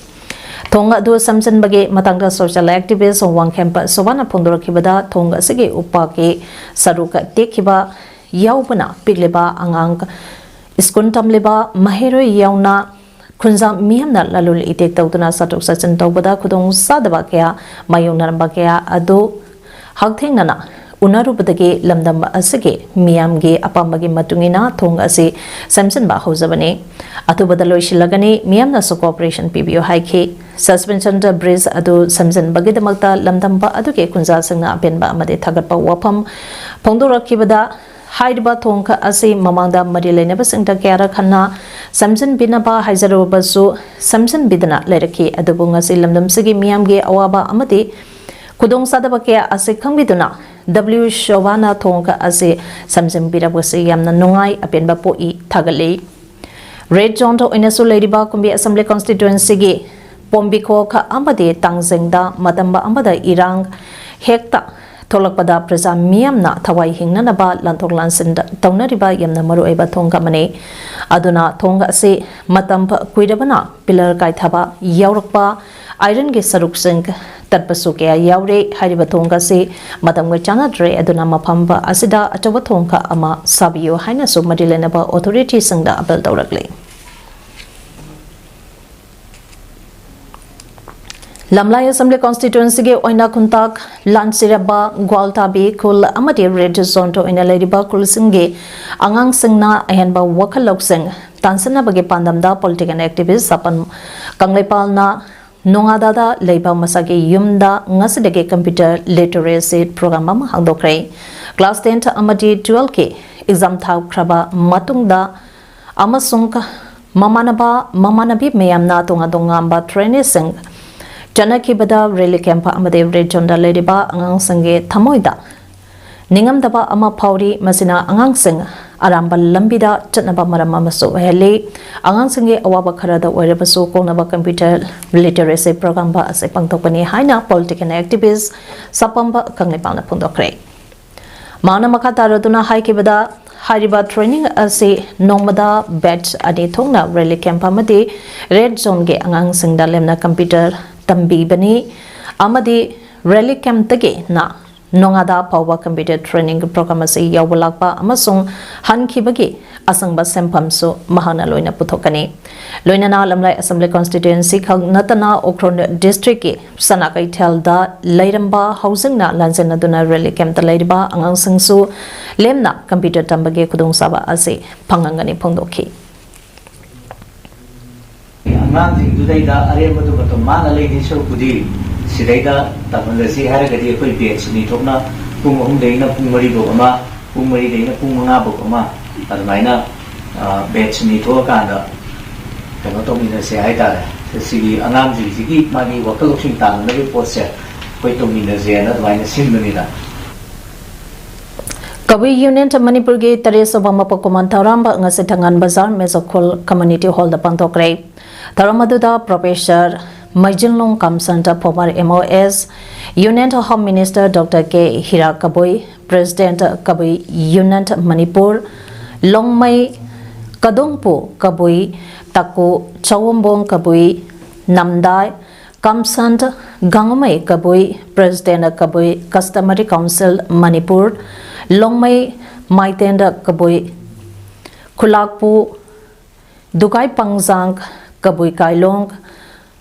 ꯊꯣꯡ ꯑꯗꯨ ꯁꯝꯖꯤꯟꯕꯒꯤ ꯃꯇꯥꯡꯗ social activist ꯋꯥꯡꯈꯦꯝꯄ ꯁꯣꯚꯥꯅ ꯐꯣꯡꯗꯣꯔꯛꯈꯤꯕꯗ, ꯊꯣꯡ ꯑꯁꯤꯒꯤ ꯎꯄꯥꯛꯀꯤ ꯁꯔꯨꯛ ꯇꯦꯛꯈꯤꯕ ꯌꯥꯎꯕꯅ ꯄꯤꯛꯂꯤꯕ ꯑꯉꯥꯡ, ꯁ꯭ꯀꯨꯜ ꯇꯝꯂꯤꯕ ꯃꯍꯩꯔꯣꯏ ꯌꯥꯎꯅ ꯈꯨꯟꯖꯥ ꯃꯤꯌꯥꯝꯅ ꯂꯂꯣꯜ ꯏꯇꯤꯛ ꯇꯧꯗꯨꯅ ꯆꯠꯊꯣꯛ ꯆꯠꯁꯤꯟ ꯇꯧꯕꯗ ꯈꯨꯗꯣꯡ ꯆꯥꯗꯕ ꯀꯌꯥ ꯃꯥꯌꯣꯛꯅꯔꯝꯕ ꯀꯌꯥ ꯑꯗꯨ ꯍꯛꯊꯦꯡꯅꯅ ꯎꯅꯔꯨꯕꯗꯒꯤ ꯂꯝꯗꯝ ꯑꯁꯤꯒꯤ ꯃꯤꯌꯥꯝꯒꯤ ꯑꯄꯥꯝꯕꯒꯤ ꯃꯇꯨꯡ ꯏꯟꯅ ꯊꯣꯡ ꯑꯁꯤ ꯁꯦꯝꯖꯤꯟꯕ ꯍꯧꯖꯕꯅꯤ꯫ ꯑꯊꯨꯕꯗ ꯂꯣꯏꯁꯤꯜꯂꯒꯅꯤ, ꯃꯤꯌꯥꯝꯅꯁꯨ cooperation ꯄꯤꯕꯤꯌꯨ ꯍꯥꯏꯈꯤ꯫ Suspension bridge ꯑꯗꯨ ꯁꯦꯝꯖꯤꯟꯕꯒꯤꯗꯃꯛꯇ ꯂꯝꯗꯝꯕ ꯑꯗꯨꯒꯤ ꯈꯨꯟꯖꯥꯁꯤꯡꯅ ꯑꯄꯦꯟꯕ ꯑꯃꯗꯤ ꯊꯥꯒꯠꯄ ꯋꯥꯐꯝ ꯐꯣꯡꯗꯣꯔꯛꯈꯤꯕꯗ, ꯍꯥꯏꯔꯤꯕ ꯊꯣꯡ ꯑꯁꯤ ꯃꯃꯥꯡꯗ ꯃꯔꯤ ꯂꯩꯅꯕꯁꯤꯡꯗ ꯀꯌꯥꯔꯛ ꯍꯟꯅ ꯁꯦꯝꯖꯤꯟꯕꯤꯅꯕ ꯍꯥꯏꯖꯔꯨꯕꯁꯨ ꯁꯦꯝꯖꯤꯟꯕꯤꯗꯅ ꯂꯩꯔꯛꯈꯤ꯫ ꯑꯗꯨꯕꯨ ꯉꯁꯤ ꯂꯝꯗꯝꯁꯤꯒꯤ ꯃꯤꯌꯥꯝꯒꯤ ꯑꯋꯥꯕ ꯑꯃꯗꯤ ꯈꯨꯗꯣꯡꯆꯥꯗꯕ ꯀꯌꯥ ꯑꯁꯤ ꯈꯪꯕꯤꯗꯨꯅ W ꯁꯣꯚꯥꯅ ꯊꯣꯡ ꯑꯁꯤ ꯁꯦꯝꯖꯤꯟꯕꯤꯔꯛꯄꯁꯤ ꯌꯥꯝꯅ ꯅꯨꯡꯉꯥꯏ, ꯑꯄꯦꯟꯕ ꯄꯣꯛꯏ, ꯊꯥꯒꯠꯂꯤ꯫ Red zone ꯑꯣꯏꯅꯁꯨ ꯂꯩꯔꯤꯕ ꯀꯨꯝꯕꯤ Assembly Constituencyꯒꯤ ꯄꯣꯝꯕꯤꯈꯣꯛ ꯑꯃꯗꯤ ꯇꯥꯡꯖꯦꯡꯗ ꯃꯇꯝ ꯑꯃꯗ ꯏꯔꯥꯡ ꯍꯦꯛꯇ ꯊꯣꯛꯂꯛꯄꯗ ꯄ꯭ꯔꯖꯥ ꯃꯤꯌꯥꯝꯅ ꯊꯋꯥꯏ ꯍꯤꯡꯅꯅꯕ ꯂꯥꯟꯊꯣꯛ ꯂꯥꯟꯁꯤꯟ ꯇꯧꯅꯔꯤꯕ ꯌꯥꯝꯅ ꯃꯔꯨꯑꯣꯏꯕ ꯊꯣꯡ ꯑꯃꯅꯤ꯫ ꯑꯗꯨꯅ ꯊꯣꯡ ꯑꯁꯤ ꯃꯇꯝ ꯀꯨꯏꯔꯕꯅ pillar ꯀꯥꯏꯊꯕ ꯌꯥꯎꯔꯛꯄ ꯑꯥꯏꯔꯟꯒꯤ ꯁꯔꯨꯛꯁꯤꯡ ꯇꯠꯄꯁꯨ ꯀꯌꯥ ꯌꯥꯎꯔꯦ꯫ ꯍꯥꯏꯔꯤꯕ ꯊꯣꯡ ꯑꯁꯤ ꯃꯇꯝꯒ ꯆꯥꯟꯅꯗ꯭ꯔꯦ, ꯑꯗꯨꯅ ꯃꯐꯝ ꯑꯁꯤꯗ ꯑꯆꯧꯕ ꯊꯣꯡ ꯈꯔ ꯑꯃ ꯁꯥꯕꯤꯌꯨ ꯍꯥꯏꯅꯁꯨ ꯃꯔꯤ ꯂꯩꯅꯕ ꯑꯣꯊꯣꯔꯤꯇꯤꯁꯤꯡꯗ ꯑꯄꯤꯜ ꯇꯧꯔꯛꯂꯤ꯫ ꯂꯝꯂꯥꯏ ꯑꯦꯁꯦꯝꯕ꯭ꯂꯤ ꯀꯣꯟꯁꯇꯤꯇ꯭ꯋꯦꯟꯁꯤꯒꯤ ꯑꯣꯏꯅ ꯈꯨꯟꯇꯥꯛ, ꯂꯥꯟꯁꯤꯔꯕ, ꯒ꯭ꯋꯥꯜꯊꯥꯕꯤ ꯈꯨꯜ ꯑꯃꯗꯤ ꯔꯦꯗ ꯖꯣꯟꯗ ꯑꯣꯏꯅ ꯂꯩꯔꯤꯕ ꯈꯨꯜꯁꯤꯡꯒꯤ ꯑꯉꯥꯡꯁꯤꯡꯅ ꯑꯍꯦꯟꯕ ꯋꯥꯈꯜ ꯂꯧꯁꯤꯡ ꯇꯥꯟꯁꯤꯟꯅꯕꯒꯤ ꯄꯥꯟꯗꯝꯗ ꯄꯣꯂꯤꯇꯤꯀꯦꯜ ꯑꯦꯛꯇꯤꯚꯤꯁ ꯁꯥꯄꯝ ꯀꯪꯂꯩꯄꯥꯜꯅ ꯅꯣꯉꯥꯗꯥꯗ ꯂꯩꯕ ꯃꯁꯥꯒꯤ ꯌꯨꯝꯗ ꯉꯁꯤꯗꯒꯤ ꯀꯝꯄ꯭ꯌꯨꯇꯔ ꯂꯤꯇꯔꯦꯁꯤ ꯄ꯭ꯔꯣꯒ꯭ꯔꯥꯝ ꯑꯃ ꯍꯥꯡꯗꯣꯛꯈ꯭ꯔꯦ꯫ ꯀ꯭ꯂꯥꯁ ꯇꯦꯟ ꯑꯃꯗꯤ ꯇꯨꯋꯦꯜꯐꯀꯤ ꯑꯦꯛꯖꯥꯝ ꯊꯥꯈ꯭ꯔꯕ ꯃꯇꯨꯡꯗ ꯑꯃꯁꯨꯡ ꯃꯃꯥꯟꯅꯕ ꯃꯃꯥꯟꯅꯕꯤ ꯃꯌꯥꯝꯅ ꯇꯣꯉꯥꯟ ꯇꯣꯉꯥꯟꯕ ꯇ꯭ꯔꯦꯅꯤꯡꯁꯤꯡ ꯆꯠꯅꯈꯤꯕꯗ ꯔꯦꯂꯤ ꯀꯦꯝꯞ ꯑꯃꯗꯤ ꯔꯦꯗ ꯖꯣꯟꯗ ꯂꯩꯔꯤꯕ ꯑꯉꯥꯡꯁꯤꯡꯒꯤ ꯊꯃꯣꯏꯗ ꯅꯤꯡꯉꯝꯗꯕ ꯑꯃ ꯐꯥꯎꯔꯤ꯫ ꯃꯁꯤꯅ ꯑꯉꯥꯡꯁꯤꯡ ꯑꯔꯥꯟꯕ ꯂꯝꯕꯤꯗ ꯆꯠꯅꯕ ꯃꯔꯝ ꯑꯃꯁꯨ ꯑꯣꯏꯍꯜꯂꯤ꯫ ꯑꯉꯥꯡꯁꯤꯡꯒꯤ ꯑꯋꯥꯕ ꯈꯔꯗ ꯑꯣꯏꯔꯕꯁꯨ ꯀꯣꯛꯅꯕ ꯀꯝꯄ꯭ꯌꯨꯇꯔ ꯂꯤꯇꯔꯦꯁꯤ ꯄ꯭ꯔꯣꯒ꯭ꯔꯥꯝ ꯑꯁꯤ ꯄꯥꯡꯊꯣꯛꯀꯅꯤ ꯍꯥꯏꯅ ꯄꯣꯂꯤꯇꯤꯀꯦꯜ ꯑꯦꯛꯇꯤꯚꯤꯁ ꯁꯥꯄꯝꯕ ꯀꯪꯂꯩꯄꯥꯛꯅ ꯐꯣꯡꯗꯣꯛꯈ꯭ꯔꯦ꯫ ꯃꯍꯥꯛꯅ ꯃꯈꯥ ꯇꯥꯔꯗꯨꯅ ꯍꯥꯏꯈꯤꯕꯗ, ꯍꯥꯏꯔꯤꯕ ꯇ꯭ꯔꯦꯅꯤꯡ ꯑꯁꯤ ꯅꯣꯡꯃꯗ ꯕꯦꯠꯆ ꯑꯅꯤ ꯊꯣꯛꯅ ꯔꯦꯂꯤ ꯀꯦꯝꯞ ꯑꯃꯗꯤ ꯔꯦꯗ ꯖꯣꯟꯒꯤ ꯑꯉꯥꯡꯁꯤꯡꯗ ꯂꯦꯝꯅ ꯀꯝꯄ꯭ꯌꯨꯇꯔ ꯇꯝꯕꯤꯕꯅꯤ ꯑꯃꯗꯤ ꯔꯦꯂꯤ ꯀꯦꯝꯞꯇꯒꯤꯅ ꯅꯣꯉꯥꯗꯥ ꯐꯥꯎꯕ ꯀꯝꯄ꯭ꯌꯨꯇꯔ ꯇ꯭ꯔꯦꯅꯤꯡ ꯄ꯭ꯔꯣꯒ꯭ꯔꯥꯝ ꯑꯁꯤ ꯌꯥꯎꯕ ꯂꯥꯛꯄ ꯑꯃꯁꯨꯡ ꯍꯟꯈꯤꯕꯒꯤ ꯑꯁꯪꯕ ꯁꯦꯟꯐꯝꯁꯨ ꯃꯍꯥꯛꯅ ꯂꯣꯏꯅ ꯄꯨꯊꯣꯛꯀꯅꯤ꯫ ꯂꯣꯏꯅꯅ ꯂꯝꯂꯥꯏ ꯑꯁꯦꯝꯕ꯭ꯂꯤ ꯀꯣꯟꯁꯇꯤꯇ꯭ꯋꯦꯟꯁꯤ ꯈꯛ ꯅꯠꯇꯅ ꯎꯈ꯭ꯔꯨꯜ ꯗꯤꯁꯇ꯭ꯔꯤꯛꯀꯤ ꯁꯅꯥ ꯀꯩꯊꯦꯜꯗ ꯂꯩꯔꯝꯕ ꯍꯧꯖꯤꯛꯅ ꯂꯥꯟꯖꯦꯟꯅꯗꯨꯅ ꯔꯦꯂꯤ ꯀꯦꯝꯞꯇ ꯂꯩꯔꯤꯕ ꯑꯉꯥꯡꯁꯤꯡꯁꯨ ꯂꯦꯝꯅ ꯀꯝꯄ꯭ꯌꯨꯇꯔ ꯇꯝꯕꯒꯤ ꯈꯨꯗꯣꯡꯆꯥꯕ ꯑꯁꯤ ꯐꯪꯉꯝꯒꯅꯤ ꯐꯣꯡꯗꯣꯛꯈꯤ꯫ ꯑꯉꯥꯡꯁꯤꯡꯗꯨꯗꯩꯗ ꯑꯔꯦꯝꯕꯗꯨ ꯃꯇꯝ ꯃꯥꯡꯅ ꯂꯩꯗꯣꯏ ꯁꯔꯨꯛꯄꯨꯗꯤ ꯁꯤꯗꯩꯗ ꯇꯝꯍꯜꯂꯁꯤ ꯍꯥꯏꯔꯒꯗꯤ ꯑꯩꯈꯣꯏ ꯕꯦꯠꯆ ꯑꯅꯤ ꯊꯣꯛꯅ ꯄꯨꯡ ꯑꯍꯨꯝꯗꯒꯤꯅ ꯄꯨꯡ ꯃꯔꯤꯐꯧ ꯑꯃ, ꯄꯨꯡ ꯃꯔꯤꯗꯒꯤꯅ ꯄꯨꯡ ꯃꯉꯥꯐꯧ ꯑꯃ, ꯑꯗꯨꯃꯥꯏꯅ ꯕꯦꯠꯆ ꯑꯅꯤ ꯊꯣꯛꯑꯀꯥꯟꯗ ꯀꯩꯅꯣ ꯇꯧꯃꯤꯟꯅꯁꯦ ꯍꯥꯏꯇꯥꯔꯦ꯫ ꯁꯤꯒꯤ ꯑꯉꯥꯡꯁꯤꯡꯁꯤꯒꯤ ꯃꯥꯒꯤ ꯋꯥꯈꯜ ꯂꯧꯁꯤꯡ ꯇꯥꯅꯅꯕꯒꯤ ꯄꯣꯠꯁꯦ ꯑꯩꯈꯣꯏ ꯇꯧꯃꯤꯟꯅꯁꯦꯅ ꯑꯗꯨꯃꯥꯏꯅ ꯁꯤꯟꯕꯅꯤꯗ꯫ ꯀꯕꯨꯏ ꯌꯨꯅꯤꯌꯟ ꯃꯅꯤꯄꯨꯔꯒꯤ ꯇꯔꯦꯠ ꯁꯨꯕ ꯃꯄꯣꯛ ꯀꯨꯝꯑꯣꯟ ꯊꯧꯔꯝ ꯉꯁꯤ ꯊꯥꯡꯒꯥꯜ ꯕꯖꯥꯔ ꯃꯦꯖꯣꯈꯣꯜ ꯀꯝꯃ꯭ꯌꯨꯅꯤꯇꯤ ꯍꯣꯜꯗ ꯄꯥꯡꯊꯣꯛꯈ꯭ꯔꯦ꯫ ꯊꯧꯔꯝ ꯑꯗꯨꯗ ꯄ꯭ꯔꯣꯐꯦꯁꯔ ꯃꯩꯖꯤꯡꯂꯣꯡ ꯀꯥꯝꯆꯟꯗ, former M O S, Union Home Minister Doctor K Hira Kabui, President Kabui union Manipur, Longmei Kadongpu Kabui, Taku Chawombong Kabui, Namdai Kamsant Gangmei Kabui, President Kabui Customary Council Manipur, Longmei Maitenda Kabui, Khulakpu Dugai Pangzang Kabui Kailong,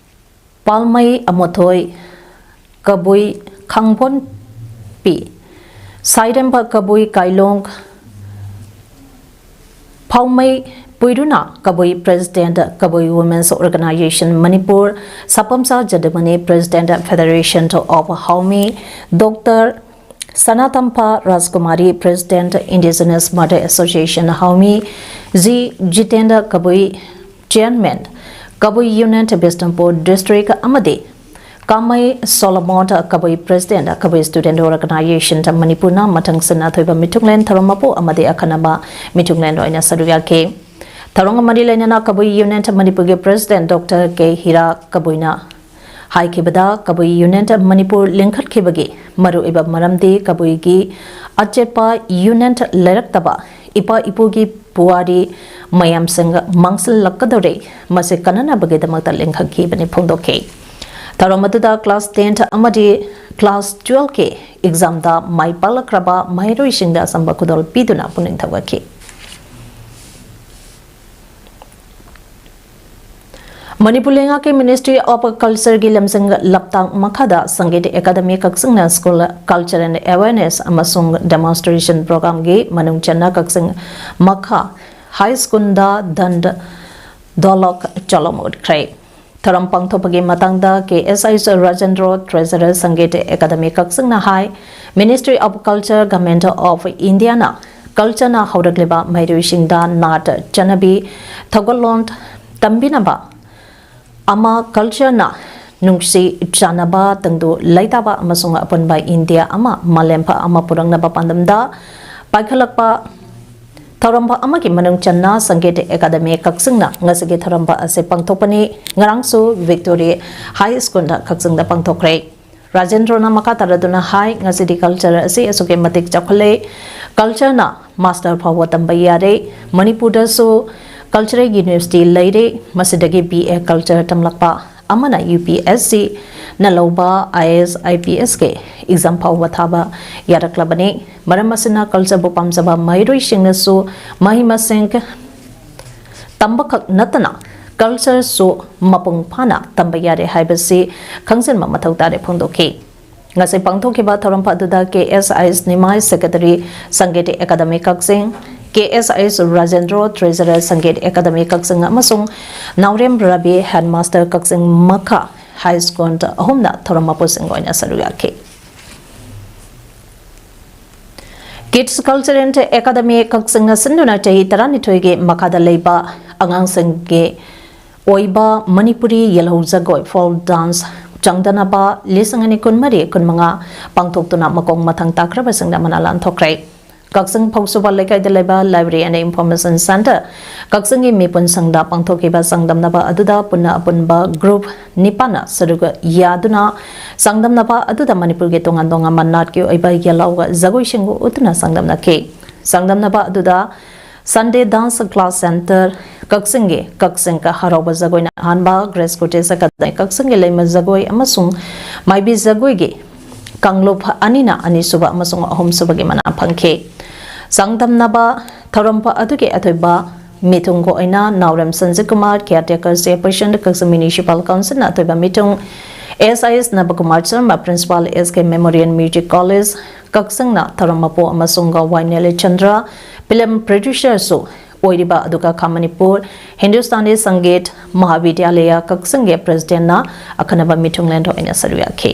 Palmei Amothoi Kabui Khangbonpi, Sairemba Kabui Kailong, Phaomei Puiruna Kabui, President Kabui Women's Organization Manipur, Sapamsa Jadamani, President Federation of Haomi, Doctor Sanatampa Rajkumari, President Indigenous Mother Association Haomi, G Jitendra Kabui, Chairman Kabui Union Bishnupur District, ꯑꯃꯗꯤ Kamei Solomon Kabui, President Kabui Student Organization Manipurꯅ ꯃꯊꯪꯁꯤꯠꯅ ꯊꯣꯏꯕ ꯃꯤꯊꯨꯡꯂꯦꯟ ꯊꯧꯔꯝ ꯃꯄꯨ ꯑꯃꯗꯤ ꯑꯈꯟꯅꯕ ꯃꯤꯊꯨꯡꯂꯦꯟ ꯑꯣꯏꯅ ꯁꯔꯨꯛ ꯌꯥꯈꯤ꯫ ꯊꯧꯔꯝꯒ ꯃꯔꯤ ꯂꯩꯅꯅ ꯀꯕꯨꯏ ꯌꯨꯅꯤꯌꯟ ꯃꯅꯤꯄꯨꯔꯒꯤ President Doctor K ꯍꯤꯔꯥ ꯀꯕꯨꯏꯅ ꯍꯥꯏꯈꯤꯕꯗ, ꯀꯕꯨꯏ ꯌꯨꯅꯤꯌꯟ ꯃꯅꯤꯄꯨꯔ ꯂꯤꯡꯈꯠꯈꯤꯕꯒꯤ ꯃꯔꯨꯑꯣꯏꯕ ꯃꯔꯝꯗꯤ ꯀꯕꯨꯏꯒꯤ ꯑꯆꯦꯠꯄ ꯌꯨꯅꯤꯌꯟ ꯂꯩꯔꯛꯇꯕ ꯏꯄꯥ ꯏꯄꯨꯒꯤ ꯄꯨꯋꯥꯔꯤ ꯃꯌꯥꯝꯁꯤꯡ ꯃꯥꯡꯁꯤꯜꯂꯛꯀꯗꯧꯔꯦ, ꯃꯁꯤ ꯀꯟꯅꯅꯕꯒꯤꯗꯃꯛꯇ ꯂꯤꯡꯈꯠꯈꯤꯕꯅꯤ ꯐꯣꯡꯗꯣꯛꯈꯤ꯫ ꯊꯧꯔꯝ ꯑꯗꯨꯗ class ten ꯑꯃꯗꯤ class twelve examꯗ ꯃꯥꯏ ꯄꯥꯛꯂꯛꯈ꯭ꯔꯕ ꯃꯍꯩꯔꯣꯏꯁꯤꯡꯗ ꯑꯆꯝꯕ ꯈꯨꯗꯣꯜ ꯄꯤꯗꯨꯅ ꯄꯨꯛꯅꯤꯡ ꯊꯧꯒꯠꯈꯤ꯫ ꯃꯅꯤꯄꯨꯔ ꯂꯩꯉꯥꯛꯀꯤ Ministry of Cultureꯒꯤ ꯂꯝꯖꯤꯡ ꯂꯝꯇꯥꯛ ꯃꯈꯥꯗ ꯁꯪꯒꯤꯠ ꯑꯦꯀꯥꯗꯃꯤ ꯀꯛꯆꯤꯡꯅ School Culture and Awareness ꯑꯃꯁꯨꯡ Demonstration Programꯒꯤ ꯃꯅꯨꯡ ꯆꯟꯅ ꯀꯛꯆꯤꯡ ꯃꯈꯥ High Schoolꯗ ꯙꯟ ꯙꯣꯂꯛ ꯆꯣꯂꯣꯝ ꯎꯠꯈ꯭ꯔꯦ꯫ ꯊꯧꯔꯝ ꯄꯥꯡꯊꯣꯛꯄꯒꯤ ꯃꯇꯥꯡꯗ K S H Rajendro, Treasurer, Sangeet academy ꯀꯛꯆꯤꯡꯅ ꯍꯥꯏ, Ministry of Culture, Government of Indiaꯅ cultureꯅ ꯍꯧꯔꯛꯂꯤꯕ ꯃꯍꯩꯔꯣꯏꯁꯤꯡꯗ ꯅꯥꯠ ꯆꯠꯅꯕꯤ ꯊꯧꯒꯜꯂꯣꯟ ꯇꯝꯕꯤꯅꯕ ꯑꯃ, cultureꯅ ꯅꯨꯡꯁꯤ ꯆꯥꯟꯅꯕ, ꯇꯪꯗꯨ ꯂꯩꯇꯥꯕ ꯑꯃꯁꯨꯡ ꯑꯄꯨꯟꯕ ꯏꯟꯗꯤꯌꯥ ꯑꯃ ꯃꯥꯂꯦꯝ ꯐ ꯑꯃ ꯄꯨꯔꯛꯅꯕ ꯄꯥꯟꯗꯝꯗ ꯄꯥꯏꯈꯠꯂꯛꯄ ꯊꯧꯔꯝ ꯑꯃꯒꯤ ꯃꯅꯨꯡ ꯆꯟꯅ ꯁꯪꯒꯤꯠ ꯑꯦꯀꯥꯗꯃꯤ ꯀꯛꯆꯤꯡꯅ ꯉꯁꯤꯒꯤ ꯊꯧꯔꯝ ꯑꯁꯤ ꯄꯥꯡꯊꯣꯛꯄꯅꯤ꯫ ꯉꯔꯥꯡꯁꯨ Victory High Schoolꯗ ꯀꯛꯆꯤꯡꯗ ꯄꯥꯡꯊꯣꯛꯈ꯭ꯔꯦ꯫ ꯔꯥꯖꯦꯟꯗ꯭ꯔꯣꯅ ꯃꯈꯥ ꯇꯥꯔꯗꯨꯅ ꯍꯥꯏ, ꯉꯁꯤꯗꯤ culture ꯑꯁꯤ ꯑꯁꯨꯛꯀꯤ ꯃꯇꯤꯛ ꯆꯥꯎꯈꯠꯂꯦ, cultureꯅ master ꯐꯥꯎꯕ ꯇꯝꯕ ꯌꯥꯔꯦ, ꯃꯅꯤꯄꯨꯔꯗꯁꯨ Cultural University ꯂꯩꯔꯦ, ꯃꯁꯤꯗꯒꯤ B A Culture ꯇꯝꯂꯛꯄ ꯑꯃꯅ UPSC ꯅ ꯂꯧꯕ IAS, IPS ꯀꯤ exam ꯐꯥꯎꯕ ꯊꯥꯕ ꯌꯥꯔꯛꯂꯕꯅꯤ꯫ ꯃꯔꯝ ꯑꯁꯤꯅ culture ꯕꯨ ꯄꯥꯝꯖꯕ ꯃꯍꯩꯔꯣꯏꯁꯤꯡꯅꯁꯨ ꯃꯍꯩ ꯃꯁꯤꯡ ꯇꯝꯕꯈꯛ ꯅꯠꯇꯅ culture ꯁꯨ ꯃꯄꯨꯡ ꯐꯥꯅ ꯇꯝꯕ ꯌꯥꯔꯦ ꯍꯥꯏꯕꯁꯤ ꯈꯪꯖꯤꯟꯕ ꯃꯊꯧ ꯇꯥꯔꯦ ꯐꯣꯡꯗꯣꯛꯈꯤ꯫ ꯉꯁꯤ ꯄꯥꯡꯊꯣꯛꯈꯤꯕ ꯊꯧꯔꯝ ꯑꯗꯨꯗ KSIS ꯅꯤꯃꯥꯏ, Secretary, Sangeet Academy ꯀꯛꯆꯤꯡ, KSIS Rajendro, Treasurer, Sangeet Academy ꯀꯛꯆꯤꯡ, ꯑꯃꯁꯨꯡ ꯅꯥꯎꯔꯦꯝ ꯔꯕꯤ, Headmaster, ꯀꯛꯆꯤꯡ ꯃꯈꯥ High School ꯑꯍꯨꯝꯅ ꯊꯧꯔꯝ ꯃꯄꯨꯁꯤꯡ ꯑꯣꯏꯅ ꯁꯔꯨꯛ ꯌꯥꯈꯤ꯫ Kids Culture and Academy ꯀꯛꯆꯤꯡꯅ ꯁꯤꯟꯗꯨꯅ ꯆꯍꯤ ꯇꯔꯥꯅꯤꯊꯣꯏꯒꯤ ꯃꯈꯥꯗ ꯂꯩꯕ ꯑꯉꯥꯡꯁꯤꯡꯒꯤ ꯑꯣꯏꯕ ꯃꯅꯤꯄꯨꯔꯤ ꯌꯦꯜꯍꯧ ꯖꯒꯣꯏ, folk dance, ꯆꯥꯡꯗꯝꯅꯕ ꯂꯤꯁꯤꯡ ꯑꯅꯤ ꯀꯨꯟꯃꯔꯤ ꯀꯨꯟꯃꯉꯥ ꯄꯥꯡꯊꯣꯛꯇꯨꯅ ꯃꯈꯣꯡ ꯃꯊꯪ ꯇꯥꯈ꯭ꯔꯕꯁꯤꯡꯗ ꯃꯅꯥ ꯂꯥꯟꯊꯣꯛꯈ꯭ꯔꯦ꯫ ꯀꯛꯆꯤꯡ ꯐꯧꯁꯨꯕ ꯂꯩꯀꯥꯏꯗ ꯂꯩꯕ Library and Information Centre ꯀꯛꯆꯤꯡꯒꯤ ꯃꯤꯄꯨꯟ ꯁꯪꯗ ꯄꯥꯡꯊꯣꯛꯈꯤꯕ ꯆꯥꯡꯗꯝꯅꯕ ꯑꯗꯨꯗ ꯄꯨꯟꯅ ꯑꯄꯨꯟꯕ group ꯅꯤꯄꯥꯟꯅ ꯁꯔꯨꯛ ꯌꯥꯗꯨꯅ ꯆꯥꯡꯗꯝꯅꯕ ꯑꯗꯨꯗ ꯃꯅꯤꯄꯨꯔꯒꯤ ꯇꯣꯉꯥꯟ ꯇꯣꯉꯥꯟꯕ ꯅꯥꯠꯀꯤ ꯑꯣꯏꯕ ꯌꯦꯜꯍꯧꯒ ꯖꯒꯣꯏꯁꯤꯡꯕꯨ ꯎꯠꯇꯨꯅ ꯆꯥꯡꯗꯝꯅꯈꯤ꯫ ꯆꯥꯡꯗꯝꯅꯕ ꯑꯗꯨꯗ Sunday Dance Class Centre ꯀꯛꯆꯤꯡꯒꯤ ꯀꯛꯆꯤꯡ ꯍꯔꯥꯎꯕ ꯖꯒꯣꯏꯅ ꯑꯍꯥꯟꯕ, Grace Cottage Academy ꯀꯛꯆꯤꯡꯒꯤ ꯂꯩꯃ ꯖꯒꯣꯏ ꯑꯃꯁꯨꯡ ꯃꯥꯏꯕꯤ ꯖꯒꯣꯏꯒꯤ ꯀꯥꯡꯂꯨꯞ ꯑꯅꯤꯅ ꯑꯅꯤꯁꯨꯕ ꯑꯃꯁꯨꯡ ꯑꯍꯨꯝꯁꯨꯕꯒꯤ ꯃꯅꯥ ꯐꯪꯈꯤ꯫ ꯆꯥꯡꯗꯝꯅꯕ ꯊꯧꯔꯝ ꯑꯗꯨꯒꯤ ꯑꯊꯣꯏꯕ ꯃꯤꯊꯨꯡꯒꯤ ꯑꯣꯏꯅ ꯅꯥꯎꯔꯦꯝ ꯁꯟꯖꯤꯠ ꯀꯨꯃꯥꯔ, Caretaker Chairperson, ꯀꯛꯆꯤꯡ Municipal Council ꯅ ꯑꯊꯣꯏꯕ ꯃꯤꯊꯨꯡ, S I S ꯅꯕꯀꯨꯃꯥꯔ Sharma, Principal, S K Memorial Music College, ꯀꯛꯆꯤꯡꯅ ꯊꯧꯔꯝ ꯃꯄꯨ ꯑꯃꯁꯨꯡ ꯋꯥꯏ ꯅꯦꯂꯤꯆꯟꯗ꯭ꯔ, film producer ꯁꯨ ꯑꯣꯏꯔꯤꯕ, ꯑꯗꯨꯒ ꯈꯥ ꯃꯅꯤꯄꯨꯔ ꯍꯤꯟꯗꯨꯁꯇꯥꯅꯤ ꯁꯪꯒꯤꯠ ꯃꯍꯥꯕꯤꯗ꯭ꯌꯥꯂꯌ ꯀꯛꯆꯤꯡꯒꯤ President ꯅ ꯑꯈꯟꯅꯕ ꯃꯤꯊꯨꯡꯂꯦꯟ ꯑꯣꯏꯅ ꯁꯔꯨꯛ ꯌꯥꯈꯤ꯫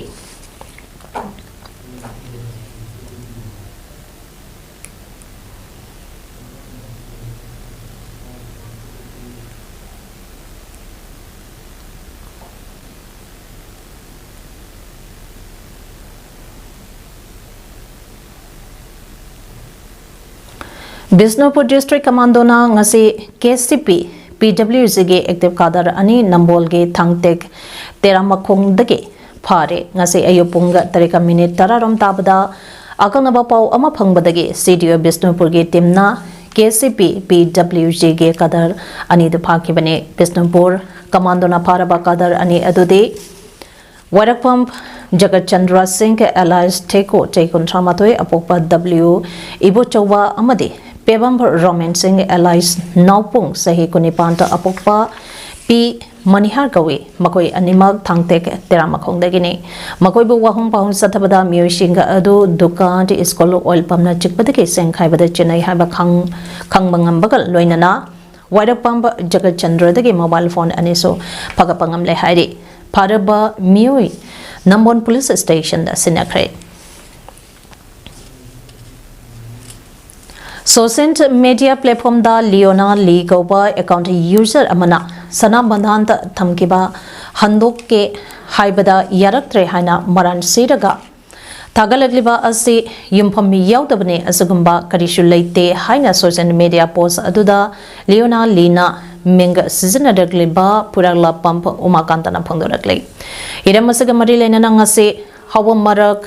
ꯕꯤꯁꯅꯨꯄꯨꯔ District Commando ꯅ ꯉꯁꯤ K C P, P W G ꯒꯤ active cadre ꯑꯅꯤ ꯅꯝꯕꯣꯜꯒꯤ ꯊꯥꯡꯇꯦꯛ ꯇꯦꯔꯥꯃꯈꯣꯡꯗꯒꯤ ꯐꯥꯔꯦ꯫ ꯉꯁꯤ ꯑꯌꯨꯛ ꯄꯨꯡ ꯇꯔꯦꯠꯀ minute ꯇꯔꯥꯔꯣꯝ ꯇꯥꯕꯗ ꯑꯀꯛꯅꯕ ꯄꯥꯎ ꯑꯃ ꯐꯪꯕꯗꯒꯤ C D O ꯕꯤꯁꯅꯨꯄꯨꯔꯒꯤ team ꯅ K C P, P W G ꯒꯤ cadre ꯑꯅꯤꯗꯨ ꯐꯥꯈꯤꯕꯅꯤ꯫ ꯕꯤꯁꯅꯨꯄꯨꯔ ꯀꯃꯥꯟꯗꯣꯅ ꯐꯥꯔꯕ ꯀꯥꯗꯔ ꯑꯅꯤ ꯑꯗꯨꯗꯤ ꯋꯥꯏꯔꯛꯄꯝ ꯖꯒꯠꯆꯟꯗ꯭ꯔ ꯁꯤꯡ alias ꯊꯦꯀꯣ, ꯆꯍꯤ ꯀꯨꯟꯊ꯭ꯔꯥ ꯃꯥꯊꯣꯏ, ꯑꯄꯣꯛꯄ ꯗꯕ꯭ꯂꯤꯎ ꯏꯕꯣꯆꯧꯕ ꯑꯃꯗꯤ ꯄꯦꯕꯝ ꯔꯣꯃꯦꯟ ꯁꯤꯡ alias ꯅꯥꯎꯄꯨꯡ, ꯆꯍꯤ ꯀꯨꯟꯅꯤꯄꯥꯟꯗ ꯑꯄꯣꯛꯄ ꯄꯤ ꯃꯅꯤꯍꯥꯔ ꯀꯧꯏ꯫ ꯃꯈꯣꯏ ꯑꯅꯤꯃꯛ ꯊꯥꯡꯇꯦꯛ ꯇꯦꯔꯥꯃꯈꯣꯡꯗꯒꯤꯅꯤ꯫ ꯃꯈꯣꯏꯕꯨ ꯋꯥꯍꯣꯡ ꯄꯥꯎꯍꯣꯡ ꯆꯠꯊꯕꯗ ꯃꯤꯑꯣꯏꯁꯤꯡ ꯑꯗꯨ ꯗꯨꯀꯥꯟ, ꯁ꯭ꯀꯨꯜ, ꯑꯣꯏꯜ ꯄꯝꯅ ꯆꯤꯛꯄꯗꯒꯤ ꯁꯦꯡꯈꯥꯏꯕꯗ ꯆꯦꯟꯅꯩ ꯍꯥꯏꯕ ꯈꯪ-, ꯈꯪꯕ ꯉꯝꯕꯒ ꯂꯣꯏꯅꯅ ꯋꯥꯏꯔꯛꯄꯝ ꯖꯒꯠꯆꯟꯗ꯭ꯔꯗꯒꯤ ꯃꯣꯕꯥꯏꯜ ꯐꯣꯟ ꯑꯅꯤꯁꯨ ꯐꯒꯠꯄ ꯉꯝꯂꯦ ꯍꯥꯏꯔꯤ꯫ ꯐꯥꯔꯕ ꯃꯤꯑꯣꯏ ꯅꯝꯕꯣꯜ ꯄꯨꯂꯤꯁ ꯁ꯭ꯇꯦꯁꯟꯗ ꯁꯤꯟꯅꯈ꯭ꯔꯦ꯫ ꯁꯣꯁꯤꯌꯦꯜ ꯃꯤꯗꯤꯌꯥ ꯄ꯭ꯂꯦꯠꯐꯣꯝꯗ ꯂꯤꯑꯣꯅꯥ ꯂꯤ ꯀꯧꯕ ꯑꯦꯀꯥꯎꯟꯠ ꯌꯨꯖꯔ ꯑꯃꯅ ꯁꯅꯥ ꯕꯟꯙꯥꯟꯗ ꯊꯝꯈꯤꯕ ꯍꯟꯗꯣꯛꯀꯦ ꯍꯥꯏꯕꯗ ꯌꯥꯔꯛꯇ꯭ꯔꯦ ꯍꯥꯏꯅ ꯃꯔꯥꯜ ꯁꯤꯔꯒ ꯊꯥꯒꯠꯂꯛꯂꯤꯕ ꯑꯁꯤ ꯌꯨꯝꯐꯝ ꯌꯥꯎꯗꯕꯅꯤ, ꯑꯁꯤꯒꯨꯝꯕ ꯀꯔꯤꯁꯨ ꯂꯩꯇꯦ ꯍꯥꯏꯅ ꯁꯣꯁꯤꯌꯦꯜ ꯃꯤꯗꯤꯌꯥ ꯄꯣꯁ ꯑꯗꯨꯗ ꯂꯤꯑꯣꯅꯥ ꯂꯤꯅ ꯃꯤꯡ ꯁꯤꯖꯤꯟꯅꯔꯛꯂꯤꯕ ꯄꯨꯔꯥꯛꯂꯥꯛꯄꯝ ꯎꯃꯥꯀꯥꯟꯇꯅ ꯐꯣꯡꯗꯣꯔꯛꯂꯤ꯫ ꯍꯤꯔꯝ ꯑꯁꯤꯒ ꯃꯔꯤ ꯂꯩꯅꯅ ꯉꯁꯤ ꯍꯥꯎꯕꯝ ꯃꯔꯛ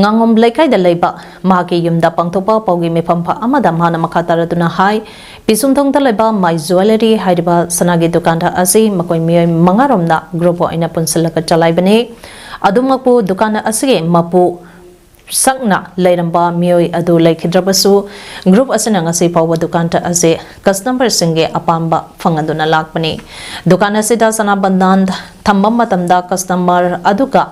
ꯉꯥꯉꯣꯝ ꯂꯩꯀꯥꯏꯗ ꯂꯩꯕ ꯃꯍꯥꯛꯀꯤ ꯌꯨꯝꯗ ꯄꯥꯡꯊꯣꯛꯄ ꯄꯥꯎꯒꯤ ꯃꯤꯐꯝ ꯑꯃꯗ ꯃꯍꯥꯛꯅ ꯃꯈꯥ ꯇꯥꯔꯗꯨꯅ ꯍꯥꯏ, ꯄꯤꯁꯨꯝꯊꯣꯡꯗ ꯂꯩꯕ ꯃꯥꯏ ꯖꯨꯋꯦꯂꯔꯤ ꯍꯥꯏꯔꯤꯕ ꯁꯅꯥꯒꯤ ꯗꯨꯀꯥꯟꯗ ꯑꯁꯤ ꯃꯈꯣꯏ ꯃꯤꯑꯣꯏ ꯃꯉꯥꯔꯣꯝꯅ ꯒ꯭ꯔꯨꯞ ꯑꯣꯏꯅ ꯄꯨꯟꯁꯤꯜꯂꯒ ꯆꯂꯥꯏꯕꯅꯤ꯫ ꯑꯗꯨꯃꯛꯄꯨ ꯗꯨꯀꯥꯟ ꯑꯁꯤꯒꯤ ꯃꯄꯨ ꯁꯛꯅ ꯂꯩꯔꯝꯕ ꯃꯤꯑꯣꯏ ꯑꯗꯨ ꯂꯩꯈꯤꯗ꯭ꯔꯕꯁꯨ, ꯒ꯭ꯔꯨꯞ ꯑꯁꯤꯅ ꯉꯁꯤ ꯐꯥꯎꯕ ꯗꯨꯀꯥꯟ ꯑꯁꯤ ꯀꯁꯇꯃꯔꯁꯤꯡꯒꯤ ꯑꯄꯥꯝꯕ ꯐꯪꯍꯟꯗꯨꯅ ꯂꯥꯛꯄꯅꯤ꯫ ꯗꯨꯀꯥꯟ ꯑꯁꯤꯗ ꯁꯅꯥ ꯕꯟꯗꯥꯟ ꯊꯝꯕ ꯃꯇꯝꯗ ꯀꯁꯇꯃꯔ ꯑꯗꯨꯒ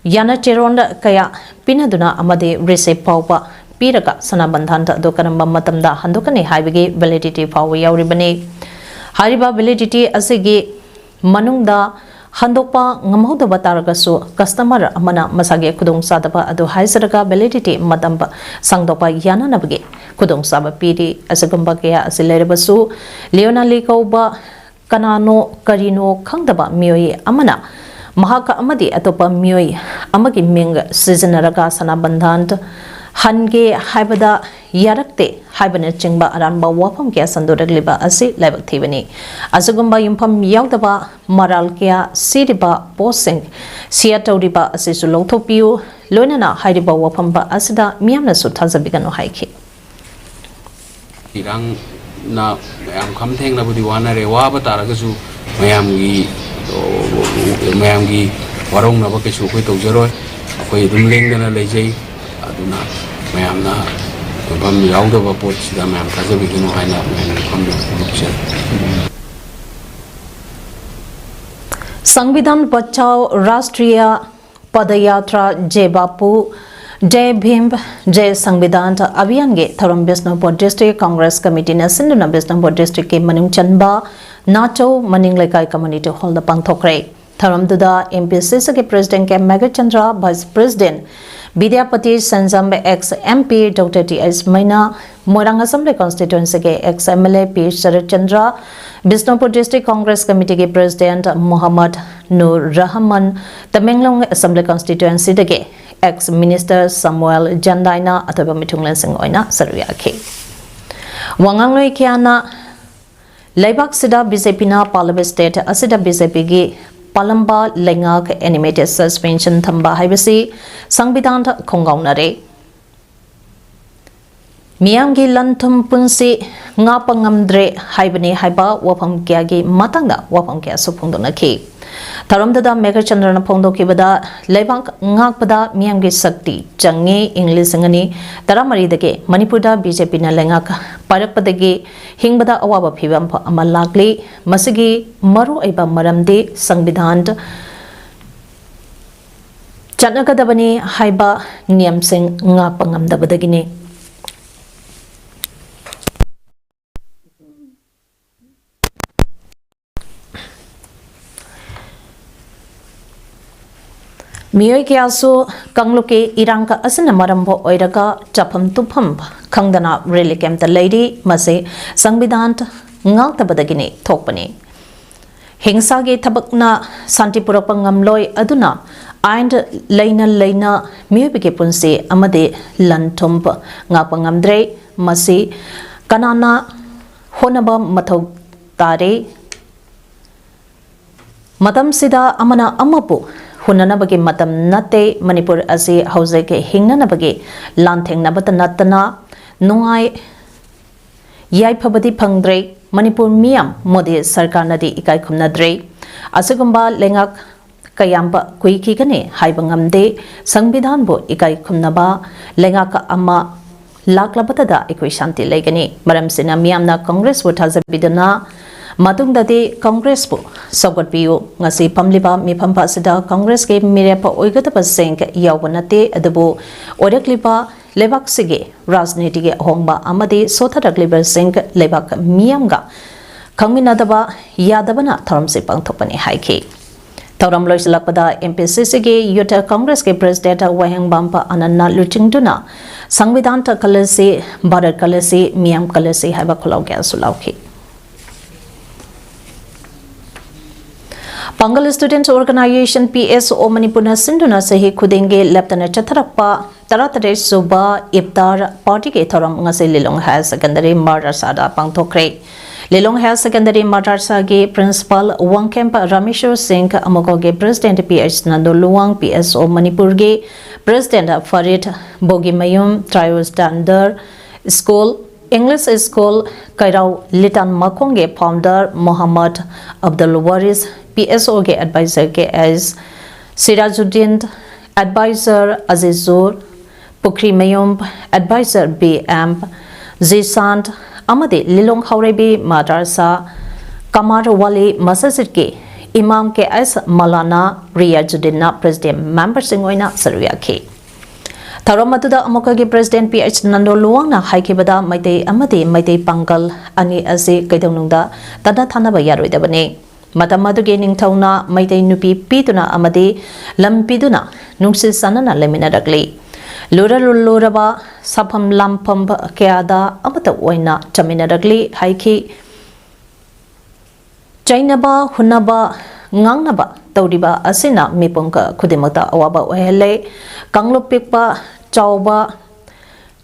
ꯌꯥꯅ ꯆꯦꯔꯣꯟ ꯀꯌꯥ ꯄꯤꯅꯗꯨꯅ ꯑꯃꯗꯤ ꯔꯤꯁꯤꯞ ꯐꯥꯎꯕ ꯄꯤꯔꯒ ꯁꯅꯥ ꯕꯟꯗꯥꯟ ꯑꯗꯨ ꯀꯔꯝꯕ ꯃꯇꯝꯗ ꯍꯟꯗꯣꯛꯀꯅꯤ ꯍꯥꯏꯕꯒꯤ ꯚꯦꯂꯤꯗꯤꯇꯤ ꯐꯥꯎꯕ ꯌꯥꯎꯔꯤꯕꯅꯤ꯫ ꯍꯥꯏꯔꯤꯕ ꯚꯦꯂꯤꯗꯤꯇꯤ ꯑꯁꯤꯒꯤ ꯃꯅꯨꯡꯗ ꯍꯟꯗꯣꯛꯄ ꯉꯝꯍꯧꯗꯕ ꯇꯥꯔꯒꯁꯨ, ꯀꯁꯇꯃꯔ ꯑꯃꯅ ꯃꯁꯥꯒꯤ ꯈꯨꯗꯣꯡꯆꯥꯗꯕ ꯑꯗꯨ ꯍꯥꯏꯖꯔꯒ ꯚꯦꯂꯤꯗꯤꯇꯤ ꯃꯇꯝ ꯁꯥꯡꯗꯣꯛꯄ ꯌꯥꯅꯅꯕꯒꯤ ꯈꯨꯗꯣꯡꯆꯥꯕ ꯄꯤꯔꯤ꯫ ꯑꯁꯤꯒꯨꯝꯕ ꯀꯌꯥ ꯑꯁꯤ ꯂꯩꯔꯕꯁꯨ, ꯂꯤꯑꯣꯅꯥ ꯂꯤ ꯀꯧꯕ ꯀꯅꯥꯅꯣ ꯀꯔꯤꯅꯣ ꯈꯪꯗꯕ ꯃꯤꯑꯣꯏ ꯑꯃꯅ ꯃꯍꯥꯛ ꯑꯃꯗꯤ ꯑꯇꯣꯞꯄ ꯃꯤꯑꯣꯏ ꯑꯃꯒꯤ ꯃꯤꯡ ꯁꯤꯖꯤꯟꯅꯔꯒ ꯁꯅꯥ ꯕꯟꯗꯥꯟ ꯍꯟꯒꯦ ꯍꯥꯏꯕꯗ ꯌꯥꯔꯛꯇꯦ ꯍꯥꯏꯕꯅꯆꯤꯡꯕ ꯑꯔꯥꯟꯕ ꯋꯥꯐꯝ ꯀꯌꯥ ꯁꯟꯗꯣꯔꯛꯂꯤꯕ ꯑꯁꯤ ꯂꯥꯏꯕꯛ ꯊꯤꯕꯅꯤ꯫ ꯑꯁꯤꯒꯨꯝꯕ ꯌꯨꯝꯐꯝ ꯌꯥꯎꯗꯕ ꯃꯔꯥꯜ ꯀꯌꯥ ꯁꯤꯔꯤꯕ ꯄꯣꯁꯁꯤꯡ ꯁꯤꯌꯥ ꯇꯧꯔꯤꯕ ꯑꯁꯤꯁꯨ ꯂꯧꯊꯣꯛꯄꯤꯌꯨ, ꯂꯣꯏꯅꯅ ꯍꯥꯏꯔꯤꯕ ꯋꯥꯐꯝ ꯑꯁꯤꯗ ꯃꯤꯌꯥꯝꯅꯁꯨ ꯊꯥꯖꯕꯤꯒꯅꯨ ꯍꯥꯏꯈꯤ꯫ ꯏꯔꯥꯡꯅ ꯃꯌꯥꯝ ꯈꯝ ꯊꯦꯡꯅꯕꯨꯗꯤ ꯋꯥꯅꯔꯦ꯫ ꯋꯥꯕ ꯇꯥꯔꯒꯁꯨ ꯃꯌꯥꯝꯒꯤ ꯃꯌꯥꯝꯒꯤ ꯋꯥꯔꯧꯅꯕ ꯀꯩꯁꯨ ꯑꯩꯈꯣꯏ ꯇꯧꯖꯔꯣꯏ꯫ ꯑꯩꯈꯣꯏ ꯑꯗꯨꯝ ꯂꯦꯡꯗꯅ ꯂꯩꯖꯩ꯫ ꯑꯗꯨꯅ ꯃꯌꯥꯝꯅ ꯃꯐꯝ ꯌꯥꯎꯗꯕ ꯄꯣꯠꯁꯤꯗ ꯃꯌꯥꯝ ꯊꯥꯖꯕꯤꯒꯅꯨ ꯍꯥꯏꯅ ꯃꯌꯥꯝꯒꯤ ꯃꯐꯝꯗ ꯐꯣꯡꯗꯣꯛꯆꯔꯤ꯫ ꯁꯪꯕꯤꯙꯥꯟ ꯕꯆꯥꯎ ꯔꯥꯁꯇ꯭ꯔꯤꯌꯥ ꯄꯗꯌꯥꯇ꯭ꯔꯥ ꯖꯦ ꯕꯥꯄꯨ ꯖꯦ ꯚꯤꯝ ꯖꯦ ꯁꯪꯕꯤꯙꯥꯟ ꯑꯚꯤꯌꯥꯟꯒꯤ ꯊꯧꯔꯝ ꯕꯤꯁꯅꯨꯄꯨꯔ ꯗꯤꯁꯇ꯭ꯔꯤꯛ ꯀꯪꯒ꯭ꯔꯦꯁ ꯀꯃꯤꯇꯤꯅ ꯁꯤꯟꯗꯨꯅ ꯕꯤꯁꯅꯨꯄꯨꯔ ꯗꯤꯁꯇ꯭ꯔꯤꯛꯀꯤ ꯃꯅꯨꯡ ꯆꯟꯕ ꯅꯥꯆꯧ ꯃꯅꯤꯡ ꯂꯩꯀꯥꯏ ꯀꯝꯃ꯭ꯌꯨꯅꯤꯇꯤ ꯍꯣꯜꯗ ꯄꯥꯡꯊꯣꯛꯈ꯭ꯔꯦ꯫ ꯊꯧꯔꯝꯗꯨꯗ ꯑꯦꯝ ꯄꯤ ꯁꯤ ꯁꯤꯒꯤ president K Meghachandra, vice president Bidyapati Senjam, ex M P doctor T H Meinya, Moirang assembly ꯀꯣꯟꯁꯇꯤꯇ꯭ꯋꯦꯟꯁꯤꯒꯤ ex M L A P Saratchandra, Bishnupur district Congress ꯀꯃꯤꯇꯤꯒꯤ ꯄ꯭ꯔꯦꯁꯤꯗꯦꯟꯠ ꯃꯨꯍꯝꯃꯗ ꯅꯨꯔ ꯔꯍꯃꯟ, ꯇꯃꯦꯡꯂꯣꯡ ꯑꯦꯁꯦꯝꯕ꯭ꯂꯤ ꯀꯣꯟꯁꯇꯤꯇ꯭ꯋꯦꯟꯁꯤꯗꯒꯤ ꯑꯦꯛꯁ ꯃꯤꯅꯤꯁꯇꯔ ꯁꯃꯨꯑꯦꯜ ꯖꯟꯗꯥꯏꯅ ꯑꯊꯣꯏꯕ ꯃꯤꯊꯨꯡꯂꯦꯟꯁꯤꯡ ꯑꯣꯏꯅ ꯁꯔꯨꯛ ꯌꯥꯈꯤ꯫ ꯋꯥꯉꯥꯡꯂꯣꯏ ꯀꯌꯥꯅ ꯂꯩꯕꯥꯛꯁꯤꯗ ꯕꯤ ꯖꯦ ꯄꯤꯅ ꯄꯥꯜꯂꯕ ꯁ꯭ꯇꯦꯠ ꯑꯁꯤꯗ ꯕꯤ ꯖꯦ ꯄꯤꯒꯤ ꯄꯥꯜꯂꯝꯕ ꯂꯩꯉꯥꯛ ꯑꯦꯅꯤꯃꯦꯇꯦꯗ ꯁꯁꯄꯦꯟꯁꯟ ꯊꯝꯕ ꯍꯥꯏꯕꯁꯤ ꯁꯪꯕꯤꯙꯥꯟꯗ ꯈꯣꯡꯒꯥꯎꯅꯔꯦ꯫ ꯃꯤꯌꯥꯝꯒꯤ ꯂꯟ ꯊꯨꯝ ꯄꯨꯟꯁꯤ ꯉꯥꯛꯄ ꯉꯝꯗ꯭ꯔꯦ ꯍꯥꯏꯕꯅꯤ ꯍꯥꯏꯕ ꯋꯥꯐꯝ ꯀꯌꯥꯒꯤ ꯃꯇꯥꯡꯗ ꯋꯥꯐꯝ ꯀꯌꯥꯁꯨ ꯐꯣꯡꯗꯣꯛꯅꯈꯤ꯫ ꯊꯧꯔꯝꯗꯨꯗ ꯃꯦꯘꯆꯟꯗ꯭ꯔꯅ ꯐꯣꯡꯗꯣꯛꯈꯤꯕꯗ, ꯂꯩꯕꯥꯛ ꯉꯥꯛꯄꯗ ꯃꯤꯌꯥꯝꯒꯤ ꯁꯛꯇꯤ ꯆꯪꯉꯤ꯫ ꯏꯪ ꯂꯤꯁꯤꯡ ꯑꯅꯤ ꯇꯔꯥꯃꯔꯤꯗꯒꯤ ꯃꯅꯤꯄꯨꯔꯗ ꯕꯤ ꯖꯦ ꯄꯤꯅ ꯂꯩꯉꯥꯛ ꯄꯥꯏꯔꯛꯄꯗꯒꯤ ꯍꯤꯡꯕꯗ ꯑꯋꯥꯕ ꯐꯤꯕꯝ ꯑꯃ ꯂꯥꯛꯂꯤ꯫ ꯃꯁꯤꯒꯤ ꯃꯔꯨꯑꯣꯏꯕ ꯃꯔꯝꯗꯤ ꯁꯪꯕꯤꯙꯥꯟ ꯆꯠꯅꯒꯗꯕꯅꯤ ꯍꯥꯏꯕ ꯅꯤꯌꯝꯁꯤꯡ ꯉꯥꯛꯄ ꯉꯝꯗꯕꯗꯒꯤꯅꯤ꯫ ꯃꯤꯑꯣꯏ ꯀꯌꯥꯁꯨ ꯀꯥꯡꯂꯨꯞꯀꯤ ꯏꯔꯥꯡ ꯑꯁꯤꯅ ꯃꯔꯝ ꯑꯣꯏꯔꯒ ꯆꯥꯐꯝ ꯇꯨꯝꯐꯝ ꯈꯪꯗꯅ ꯔꯤꯂꯤꯐ ꯀꯦꯝꯞꯇ ꯂꯩꯔꯤ꯫ ꯃꯁꯤ ꯁꯪꯕꯤꯙꯥꯟ ꯉꯥꯛꯇꯕꯗꯒꯤꯅꯤ ꯊꯣꯛꯄꯅꯤ꯫ ꯍꯤꯡꯁꯥꯒꯤ ꯊꯕꯛꯅ ꯁꯥꯟꯇꯤ ꯄꯨꯔꯛꯄ ꯉꯝꯂꯣꯏ꯫ ꯑꯗꯨꯅ ꯑꯥꯏꯟ ꯂꯩꯅ ꯂꯩꯅ ꯃꯤꯑꯣꯏꯕꯒꯤ ꯄꯨꯟꯁꯤ ꯑꯃꯗꯤ ꯂꯟ ꯊꯨꯝ ꯉꯥꯛꯄ ꯉꯝꯗ꯭ꯔꯦ꯫ ꯃꯁꯤ ꯀꯅꯥꯅ ꯍꯣꯠꯅꯕ ꯃꯊꯧ ꯇꯥꯔꯦ? ꯃꯇꯝꯁꯤꯗ ꯑꯃꯅ ꯑꯃꯕꯨ ꯍꯨꯟꯅꯅꯕꯒꯤ ꯃꯇꯝ ꯅꯠꯇꯦ꯫ ꯃꯅꯤꯄꯨꯔ ꯑꯁꯤ ꯍꯧꯖꯤꯛ ꯍꯤꯡꯅꯅꯕꯒꯤ ꯂꯥꯟꯊꯦꯡꯅꯕꯇ ꯅꯠꯇꯅ ꯅꯨꯡꯉꯥꯏ ꯌꯥꯏꯐꯕꯗꯤ ꯐꯪꯗ꯭ꯔꯦ꯫ ꯃꯅꯤꯄꯨꯔ ꯃꯤꯌꯥꯝ, ꯃꯣꯗꯤ ꯁꯔꯀꯥꯔꯅꯗꯤ ꯏꯀꯥꯏ ꯈꯨꯝꯅꯗ꯭ꯔꯦ꯫ ꯑꯁꯤꯒꯨꯝꯕ ꯂꯩꯉꯥꯛ ꯀꯌꯥꯝꯕ ꯀꯨꯏꯈꯤꯒꯅꯤ ꯍꯥꯏꯕ ꯉꯝꯗꯦ꯫ ꯁꯪꯕꯤꯙꯥꯟꯕꯨ ꯏꯀꯥꯏ ꯈꯨꯝꯅꯕ ꯂꯩꯉꯥꯛ ꯑꯃ ꯂꯥꯛꯂꯕꯇꯗ ꯑꯩꯈꯣꯏ ꯁꯥꯟꯇꯤ ꯂꯩꯒꯅꯤ꯫ ꯃꯔꯝꯁꯤꯅ ꯃꯤꯌꯥꯝꯅ ꯀꯪꯒ꯭ꯔꯦꯁꯄꯨ ꯊꯥꯖꯕꯤꯗꯨꯅ ꯃꯇꯨꯡꯗꯗꯤ ꯀꯪꯒ꯭ꯔꯦꯁꯄꯨ ꯁꯧꯒꯠꯄꯤꯌꯨ꯫ ꯉꯁꯤ ꯐꯝꯂꯤꯕ ꯃꯤꯐꯝ ꯑꯁꯤꯗ ꯀꯪꯒ꯭ꯔꯦꯁꯀꯤ ꯃꯤꯔꯦꯞ ꯑꯣꯏꯒꯗꯕꯁꯤꯡ ꯌꯥꯎꯕ ꯅꯠꯇꯦ, ꯑꯗꯨꯕꯨ ꯑꯣꯏꯔꯛꯂꯤꯕ ꯂꯩꯕꯥꯛꯁꯤꯒꯤ ꯔꯥꯖꯅꯤꯇꯤꯒꯤ ꯑꯍꯣꯡꯕ ꯑꯃꯗꯤ ꯁꯣꯊꯔꯛꯂꯤꯕꯁꯤꯡ ꯂꯩꯕꯥꯛ ꯃꯤꯌꯥꯝꯒ ꯈꯪꯃꯤꯟꯅꯗꯕ ꯌꯥꯗꯕꯅ ꯊꯧꯔꯝꯁꯤ ꯄꯥꯡꯊꯣꯛꯄꯅꯤ ꯍꯥꯏꯈꯤ꯫ ꯊꯧꯔꯝ ꯂꯣꯏꯁꯤꯜꯂꯛꯄꯗ ꯑꯦꯝ ꯄꯤ ꯁꯤ ꯁꯤꯒꯤ ꯌꯨꯊ ꯀꯪꯒ꯭ꯔꯦꯁꯀꯤ ꯄ꯭ꯔꯦꯁꯤꯗꯦꯟꯠ ꯋꯥꯍꯦꯡꯕꯝ ꯑꯅꯟꯅ ꯂꯨꯆꯤꯡꯗꯨꯅ "ꯁꯪꯕꯤꯙꯥꯟ ꯀꯜꯂꯁꯤ, ꯚꯥꯔꯠ ꯀꯜꯂꯁꯤ, ꯃꯤꯌꯥꯝ ꯀꯜꯂꯁꯤ" ꯍꯥꯏꯕ ꯈꯣꯜꯂꯥꯎ ꯀꯌꯥꯁꯨ ꯂꯥꯎꯈꯤ꯫ ꯄꯥꯡꯒꯜ ꯁ꯭ꯇꯨꯗꯦꯟꯠ ꯑꯣꯔꯒꯅꯥꯏꯖꯦꯁꯟ, ꯄꯤ ꯑꯦꯁ ꯑꯣ, ꯃꯅꯤꯄꯨꯔꯅ ꯁꯤꯟꯗꯨꯅ ꯆꯍꯤ ꯈꯨꯗꯤꯡꯒꯤ ꯂꯦꯞꯇꯅ ꯆꯠꯊꯔꯛꯄ ꯇꯔꯥꯇꯔꯦꯠ ꯁꯨꯕ ꯏꯐꯇꯥꯔ ꯄꯥꯔꯇꯤꯒꯤ ꯊꯧꯔꯝ ꯉꯁꯤ ꯂꯤꯂꯣꯡ ꯍꯥꯌꯔ ꯁꯦꯀꯦꯟꯗꯔꯤ ꯃꯗꯔꯁꯥꯗ ꯄꯥꯡꯊꯣꯛꯈ꯭ꯔꯦ꯫ ꯂꯤꯂꯣꯡ ꯍꯥꯌꯔ ꯁꯦꯀꯦꯟꯗꯔꯤ ꯃꯗꯔꯁꯥꯒꯤ ꯄ꯭ꯔꯤꯟꯁꯤꯄꯥꯜ ꯋꯥꯡꯈꯦꯝ ꯔꯥꯃꯦꯁꯣꯔ ꯁꯤꯡ, ꯑꯃꯨꯀꯣꯒꯤ president P H Nandu Luwang, P S O ꯃꯅꯤꯄꯨꯔꯒꯤ ꯄ꯭ꯔꯦꯁꯤꯗꯦꯟꯠ ꯐꯔꯤꯗ ꯕꯣꯒꯤꯃꯌꯨꯝ, ꯇ꯭ꯔꯥꯏꯌꯣꯁ standard school, English school Keirao Litan ꯃꯈꯣꯡꯒꯤ founder Mohammad Abdul Waris, P S ꯑꯣꯒꯤ adviser K S Sirajuddin, adviser Azizur Pukhrimayum, adviser B M Jishan ꯑꯃꯗꯤ ꯂꯤꯂꯣꯡ ꯍꯥꯎꯔꯩꯕꯤ ꯃꯗꯔꯁꯥ ꯀꯃꯥꯔꯋꯥꯂꯤ ꯃꯁꯖꯤꯗꯀꯤ ꯏꯃꯥꯝ ꯀꯦ ꯑꯦꯁ ꯃꯧꯂꯥꯅꯥ ꯔꯤꯌꯥꯖꯨꯗꯤꯟꯅ ꯄ꯭ꯔꯦꯁꯤꯗꯦꯟꯠ ꯃꯦꯝꯕꯔꯁꯤꯡ ꯑꯣꯏꯅ ꯁꯔꯨꯛ ꯌꯥꯈꯤ꯫ ꯊꯧꯔꯝ ꯑꯗꯨꯗ ꯑꯃꯨꯛꯀꯒꯤ president P H Nando ꯂꯨꯋꯥꯡꯅ ꯍꯥꯏꯈꯤꯕꯗ, Meitei ꯑꯃꯗꯤ ꯃꯩꯇꯩ ꯄꯥꯡꯒꯜ ꯑꯅꯤ ꯑꯁꯤ ꯀꯩꯗꯧꯅꯨꯡꯗ ꯇꯠꯅ ꯊꯥꯅꯕ ꯌꯥꯔꯣꯏꯗꯕꯅꯤ꯫ ꯃꯇꯝ ꯑꯗꯨꯒꯤ ꯅꯤꯡꯊꯧꯅ ꯃꯩꯇꯩ ꯅꯨꯄꯤ ꯄꯤꯗꯨꯅ ꯑꯃꯗꯤ ꯂꯝ ꯄꯤꯗꯨꯅ ꯅꯨꯡꯁꯤ ꯆꯥꯟꯅꯅ ꯂꯩꯃꯤꯟꯅꯔꯛꯂꯤ꯫ ꯂꯨꯔ ꯂꯨꯔꯕ ꯁꯥꯐꯝ ꯂꯥꯝꯐꯝ ꯀꯌꯥꯗ ꯑꯃꯠꯇ ꯑꯣꯏꯅ ꯆꯠꯃꯤꯟꯅꯔꯛꯂꯤ ꯍꯥꯏꯈꯤ꯫ ꯆꯩꯅꯕ, ꯍꯨꯟꯅꯕ, ꯉꯥꯡꯅꯕ ꯇꯧꯔꯤꯕ ꯑꯁꯤꯅ ꯃꯤꯄꯨꯝ ꯈꯨꯗꯤꯡꯃꯛꯇ ꯑꯋꯥꯕ ꯑꯣꯏꯍꯜꯂꯦ꯫ ꯀꯥꯡꯂꯨꯞ ꯄꯤꯛꯄ, ꯆꯥꯎꯕ,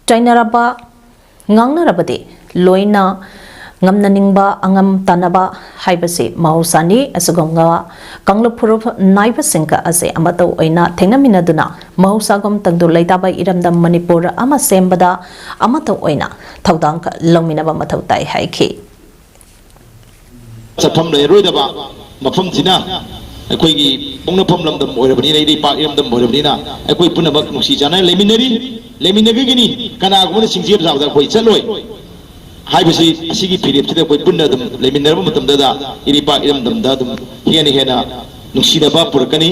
ꯆꯩꯅꯔꯕ, ꯉꯥꯡꯅꯔꯕꯗꯤ ꯂꯣꯏꯅ ꯉꯝꯅꯅꯤꯡꯕ, ꯑꯉꯝ ꯇꯥꯟꯅꯕ ꯍꯥꯏꯕꯁꯤ ꯃꯍꯧꯁꯥꯅꯤ꯫ ꯑꯁꯤꯒꯨꯝꯕ ꯀꯥꯡꯂꯨꯞ ꯐꯨꯔꯨꯞ ꯅꯥꯏꯕꯁꯤꯡꯒ ꯑꯁꯤ ꯑꯃꯠꯇ ꯑꯣꯏꯅ ꯊꯦꯡꯅꯃꯤꯟꯅꯗꯨꯅ ꯃꯍꯧꯁꯥꯒꯨꯝ ꯇꯪꯗꯨ ꯂꯩꯇꯥꯕ ꯏꯔꯝꯗꯝ ꯃꯅꯤꯄꯨꯔ ꯑꯃ ꯁꯦꯝꯕꯗ ꯑꯃꯠꯇ ꯑꯣꯏꯅ ꯊꯧꯗꯥꯡ ꯂꯧꯃꯤꯟꯅꯕ ꯃꯊꯧ ꯇꯥꯏ ꯍꯥꯏꯈꯤ꯫ ꯆꯠꯐꯝ ꯂꯩꯔꯔꯣꯏꯗꯕ ꯃꯐꯝꯁꯤꯅ ꯑꯩꯈꯣꯏꯒꯤ ꯄꯣꯛꯅꯐꯝ ꯂꯝꯗꯝ ꯑꯣꯏꯔꯕꯅꯤꯅ, ꯏꯔꯩꯄꯥꯛ ꯏꯔꯝꯗꯝ ꯑꯣꯏꯔꯕꯅꯤꯅ, ꯑꯩꯈꯣꯏ ꯄꯨꯝꯅꯃꯛ ꯅꯨꯡꯁꯤ ꯆꯥꯟꯅꯅ ꯂꯩꯃꯤꯟꯅꯔꯤ, ꯂꯩꯃꯤꯟꯅꯒꯅꯤ꯫ ꯀꯅꯥꯒꯨꯝꯕꯅ ꯁꯤꯡꯖꯦꯜ ꯁꯥꯕꯗ ꯑꯩꯈꯣꯏ ꯆꯠꯂꯣꯏ ꯍꯥꯏꯕꯁꯤ ꯑꯁꯤꯒꯤ ꯐꯤꯔꯦꯞꯁꯤꯗ ꯑꯩꯈꯣꯏ ꯄꯨꯟꯅ ꯑꯗꯨꯝ ꯂꯩꯃꯤꯟꯅꯔꯕ ꯃꯇꯝꯗꯗ ꯏꯔꯩꯄꯥꯛ ꯏꯔꯝꯗꯝꯗ ꯑꯗꯨꯝ ꯍꯦꯟꯅ ꯍꯦꯟꯅ ꯅꯨꯡꯁꯤꯅꯕ ꯄꯨꯔꯛꯀꯅꯤ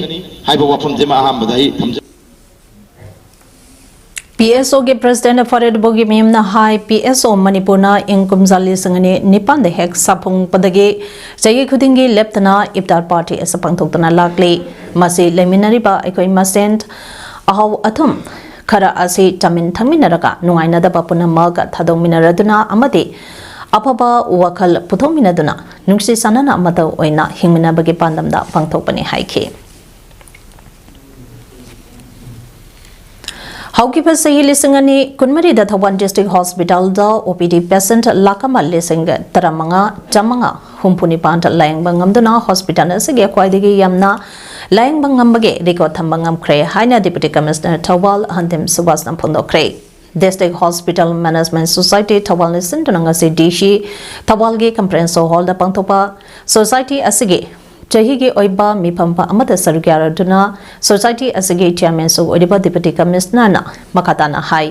ꯍꯥꯏꯕ ꯋꯥꯐꯝꯁꯤꯃ ꯑꯍꯥꯟꯕꯗ ꯑꯩ ꯊꯝꯖ ꯄꯤ ꯑꯦꯁ ꯑꯣꯒꯤ ꯄ꯭ꯔꯁꯤꯗꯦꯟꯠ ꯐꯔꯤꯗ ꯕꯣꯒꯤꯃꯌꯨꯝꯅ ꯍꯥꯏ, ꯄꯤ ꯑꯦꯁ ꯑꯣ ꯃꯅꯤꯄꯨꯔꯅ ꯏꯪ ꯀꯨꯝꯖꯥ ꯂꯤꯁꯤꯡ ꯑꯅꯤ ꯅꯤꯄꯥꯟꯗ ꯍꯦꯛ ꯁꯥꯐꯨꯡꯕꯗꯒꯤ ꯆꯍꯤ ꯈꯨꯗꯤꯡꯒꯤ ꯂꯦꯞꯇꯅ ꯏꯐꯇꯥꯔ ꯄꯥꯔꯇꯤ ꯑꯁꯤ ꯄꯥꯡꯊꯣꯛꯇꯨꯅ ꯂꯥꯛꯂꯤ꯫ ꯃꯁꯤ ꯂꯩꯃꯤꯟꯅꯔꯤꯕ ꯑꯩꯈꯣꯏ ꯃꯁꯦꯟ ꯑꯍꯥꯎ ꯑꯊꯨꯝ ꯈꯔ ꯑꯁꯤ ꯆꯥꯃꯤꯟ ꯊꯛꯃꯤꯟꯅꯔꯒ ꯅꯨꯡꯉꯥꯏꯅꯗꯕ ꯄꯨꯝꯅꯃꯛ ꯊꯥꯗꯣꯛꯃꯤꯟꯅꯔꯗꯨꯅ ꯑꯃꯗꯤ ꯑꯐꯕ ꯋꯥꯈꯜ ꯄꯨꯊꯣꯛꯃꯤꯟꯅꯗꯨꯅ ꯅꯨꯡꯁꯤ ꯆꯥꯟꯅꯅ ꯑꯃꯠꯇ ꯑꯣꯏꯅ ꯍꯤꯡꯃꯤꯟꯅꯕꯒꯤ ꯄꯥꯟꯗꯝꯗ ꯄꯥꯡꯊꯣꯛꯄꯅꯤ ꯍꯥꯏꯈꯤ꯫ ꯍꯧꯈꯤꯕ ꯆꯍꯤ ꯂꯤꯁꯤꯡ ꯑꯅꯤ ꯀꯨꯟꯃꯔꯤꯗ ꯊꯧꯕꯥꯜ ꯗꯤꯁꯇ꯭ꯔꯤꯛ ꯍꯣꯁꯄꯤꯇꯥꯜꯗ ꯑꯣ ꯄꯤ ꯗꯤ ꯄꯦꯁꯦꯟꯠ ꯂꯥꯈ ꯑꯃ ꯂꯤꯁꯤꯡ ꯇꯔꯥꯃꯉꯥ ꯆꯥꯃꯉꯥ ꯍꯨꯝꯐꯨ ꯅꯤꯄꯥꯟ ꯂꯥꯌꯦꯡꯕ ꯉꯝꯗꯨꯅ ꯍꯣꯁꯄꯤꯇꯥꯜ ꯑꯁꯤꯒꯤ ꯈ꯭ꯋꯥꯏꯗꯒꯤ ꯌꯥꯝꯅ ꯂꯥꯌꯦꯡꯕ ꯉꯝꯕꯒꯤ ꯔꯦꯀꯣꯔꯗ ꯊꯝꯕ ꯉꯝꯈ꯭ꯔꯦ ꯍꯥꯏꯅ ꯗꯤꯄꯨꯇꯤ ꯀꯃꯤꯁꯅꯔ ꯊꯧꯕꯥꯜ ꯑꯍꯟꯗꯦꯝ ꯁꯨꯕꯥꯁꯅ ꯐꯣꯡꯗꯣꯛꯈ꯭ꯔꯦ꯫ ꯗꯤꯁꯇ꯭ꯔꯤꯛ ꯍꯣꯁꯄꯤꯇꯥꯜ ꯃꯦꯅꯦꯖꯃꯦꯟꯠ ꯁꯣꯁꯥꯏꯇꯤ ꯊꯧꯕꯥꯜꯅ ꯁꯤꯟꯗꯨꯅ ꯉꯁꯤ ꯗꯤ ꯁꯤ ꯊꯧꯕꯥꯜꯒꯤ ꯀꯟꯐꯔꯦꯟꯁ ꯍꯣꯜꯗ ꯄꯥꯡꯊꯣꯛꯄ ꯁꯣꯁꯥꯏꯇꯤ ꯑꯁꯤꯒꯤ ꯆꯍꯤꯒꯤ ꯑꯣꯏꯕ ꯃꯤꯐꯝ ꯑꯃꯗ ꯁꯔꯨꯛ ꯌꯥꯔꯗꯨꯅ ꯁꯣꯁꯥꯏꯇꯤ ꯑꯁꯤꯒꯤ ꯆꯤꯌꯥꯔꯃꯦꯟꯁꯨ ꯑꯣꯏꯔꯤꯕ ꯗꯤꯄꯨꯇꯤ ꯀꯃꯤꯁꯅꯔꯅ ꯃꯈꯥ ꯇꯥꯅ ꯍꯥꯏ,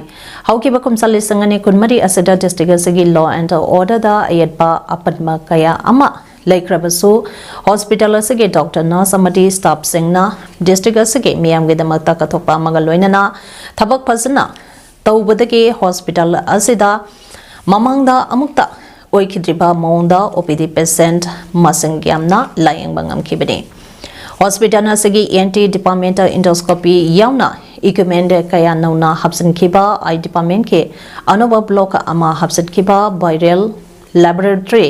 ꯍꯧꯈꯤꯕ ꯀꯨꯝꯖꯥ ꯂꯤꯁꯤꯡ ꯑꯅꯤ ꯀꯨꯟꯃꯔꯤ ꯑꯁꯤꯗ ꯗꯤꯁꯇ꯭ꯔꯤꯛ ꯑꯁꯤꯒꯤ ꯂꯣ ꯑꯦꯟꯗ ꯑꯣꯔꯗꯔꯗ ꯑꯌꯦꯠꯄ ꯑꯄꯟꯕ ꯀꯌꯥ ꯑꯃ ꯂꯩꯈ꯭ꯔꯕꯁꯨ, ꯍꯣꯁꯄꯤꯇꯥꯜ ꯑꯁꯤꯒꯤ ꯗꯣꯛꯇꯔ, ꯅꯔꯁ ꯑꯃꯗꯤ ꯁ꯭ꯇꯥꯐꯁꯤꯡꯅ ꯗꯤꯁꯇ꯭ꯔꯤꯛ ꯑꯁꯤꯒꯤ ꯃꯤꯌꯥꯝꯒꯤꯗꯃꯛꯇ ꯀꯠꯊꯣꯛꯄ ꯑꯃꯒ ꯂꯣꯏꯅꯅ ꯊꯕꯛ ꯐꯖꯅ ꯇꯧꯕꯗꯒꯤ ꯍꯣꯁꯄꯤꯇꯥꯜ ꯑꯁꯤꯗ ꯃꯃꯥꯡꯗ ꯑꯃꯨꯛꯇ ꯑꯣꯏꯈꯤꯗ꯭ꯔꯤꯕ ꯃꯑꯣꯡꯗ ꯑꯣ ꯄꯤ ꯗꯤ ꯄꯦꯁꯦꯟꯠ ꯃꯁꯤꯡ ꯌꯥꯝꯅ ꯂꯥꯌꯦꯡꯕ ꯉꯝꯈꯤꯕꯅꯤ꯫ ꯍꯣꯁꯄꯤꯇꯥꯜ ꯑꯁꯤꯒꯤ ꯏ ꯑꯦꯟ ꯇꯤ ꯗꯤꯄꯥꯔꯠꯃꯦꯟꯠꯇ ꯏꯟꯗꯣꯁꯀꯣꯄꯤ ꯌꯥꯎꯅ ꯏꯀ꯭ꯋꯤꯞꯃꯦꯟꯠ ꯀꯌꯥ ꯅꯧꯅ ꯍꯥꯞꯆꯤꯟꯈꯤꯕ, ꯑꯥꯏ ꯗꯤꯄꯥꯔꯠꯃꯦꯟꯠꯀꯤ ꯑꯅꯧꯕ ꯕ꯭ꯂꯣꯛ ꯑꯃ ꯍꯥꯞꯆꯤꯟꯈꯤꯕ, ꯚꯥꯏꯔꯦꯜ ꯂꯦꯕꯣꯔꯦꯇꯔꯤ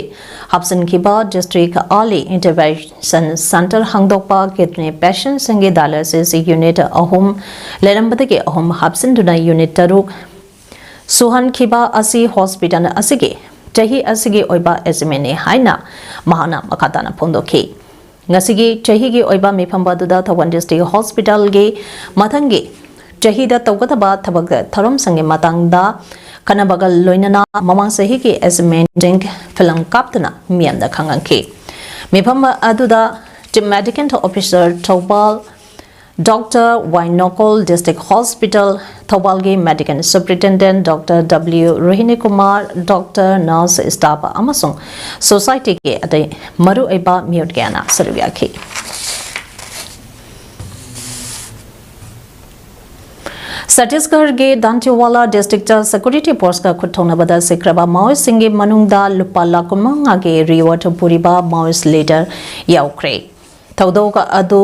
ꯍꯥꯞꯆꯤꯟꯈꯤꯕ, ꯗꯤꯁꯇ꯭ꯔꯤꯛ ꯑꯥꯔꯂꯤ ꯏꯟꯇꯔꯚꯦꯟꯁꯟ ꯁꯦꯟꯇꯔ ꯍꯥꯡꯗꯣꯛꯄ, ꯀꯤꯗꯅꯤ ꯄꯦꯁꯦꯟꯠꯁꯤꯡꯒꯤ ꯗꯥꯏꯂꯥꯏꯁꯤꯁ ꯌꯨꯅꯤꯠ ꯑꯍꯨꯝ ꯂꯩꯔꯝꯕꯗꯒꯤ ꯑꯍꯨꯝ ꯍꯥꯞꯆꯤꯟꯗꯨꯅ ꯌꯨꯅꯤꯠ ꯇꯔꯨꯛ ꯁꯨꯍꯟꯈꯤꯕ ꯑꯁꯤ ꯍꯣꯁꯄꯤꯇꯥꯜ ꯑꯁꯤꯒꯤ ꯆꯍꯤ ꯑꯁꯤꯒꯤ ꯑꯣꯏꯕ ꯑꯦꯆꯤꯞꯃꯦꯟꯠꯅꯤ ꯍꯥꯏꯅ ꯃꯍꯥꯛꯅ ꯃꯈꯥ ꯇꯥꯅ ꯐꯣꯡꯗꯣꯛꯈꯤ꯫ ꯉꯁꯤꯒꯤ ꯆꯍꯤꯒꯤ ꯑꯣꯏꯕ ꯃꯤꯐꯝ ꯑꯗꯨꯗ ꯊꯧꯕꯥꯜ ꯗꯤꯁꯇ꯭ꯔꯤꯛ ꯍꯣꯁꯄꯤꯇꯥꯜꯒꯤ ꯃꯊꯪꯒꯤ ꯆꯍꯤꯗ ꯇꯧꯒꯗꯕ ꯊꯕꯛ ꯊꯧꯔꯝꯁꯤꯡꯒꯤ ꯃꯇꯥꯡꯗ ꯈꯟꯅꯕꯒ ꯂꯣꯏꯅꯅ ꯃꯃꯥꯡ ꯆꯍꯤꯒꯤ ꯑꯦꯆꯤꯞꯃꯦꯟꯠꯁꯤꯡ ꯐꯤꯂꯝ ꯀꯥꯞꯇꯨꯅ ꯃꯤꯌꯥꯝꯗ ꯈꯪꯍꯟꯈꯤ꯫ ꯃꯤꯐꯝ ꯑꯗꯨꯗ Chief Medical Officer Thoubal, Doctor ꯋꯥꯏ ꯅꯣꯀꯣꯜ, District Hospital ꯊꯧꯕꯥꯜꯒꯤ Medical Superintendent Doctor W ꯔꯣꯍꯤꯅꯤ Kumar, Doctor, Nurse staff ꯑꯃꯁꯨꯡ Societyꯒꯤ ꯑꯇꯩ ꯃꯔꯨꯑꯣꯏꯕ ꯃꯤꯑꯣꯏ ꯀꯌꯥꯅ ꯁꯔꯨꯛ ꯌꯥꯈꯤ꯫ ꯆꯇꯤꯁꯒꯔꯒꯤ ꯗꯥꯟꯇꯦꯋꯥꯂꯥ Districtꯇ Security Forceꯀ ꯈꯨꯠ ꯊꯣꯛꯅꯕꯗ ꯁꯤꯈ꯭ꯔꯕ Maoistꯁꯤꯡꯒꯤ ꯃꯅꯨꯡꯗ ꯂꯨꯄꯥ ꯂꯥꯈ ꯀꯨꯟꯃꯉꯥꯒꯤ reward ꯄꯨꯔꯤꯕ Maoist leader ꯌꯥꯎꯈ꯭ꯔꯦ꯫ ꯊꯧꯗꯣꯛ ꯑꯗꯨ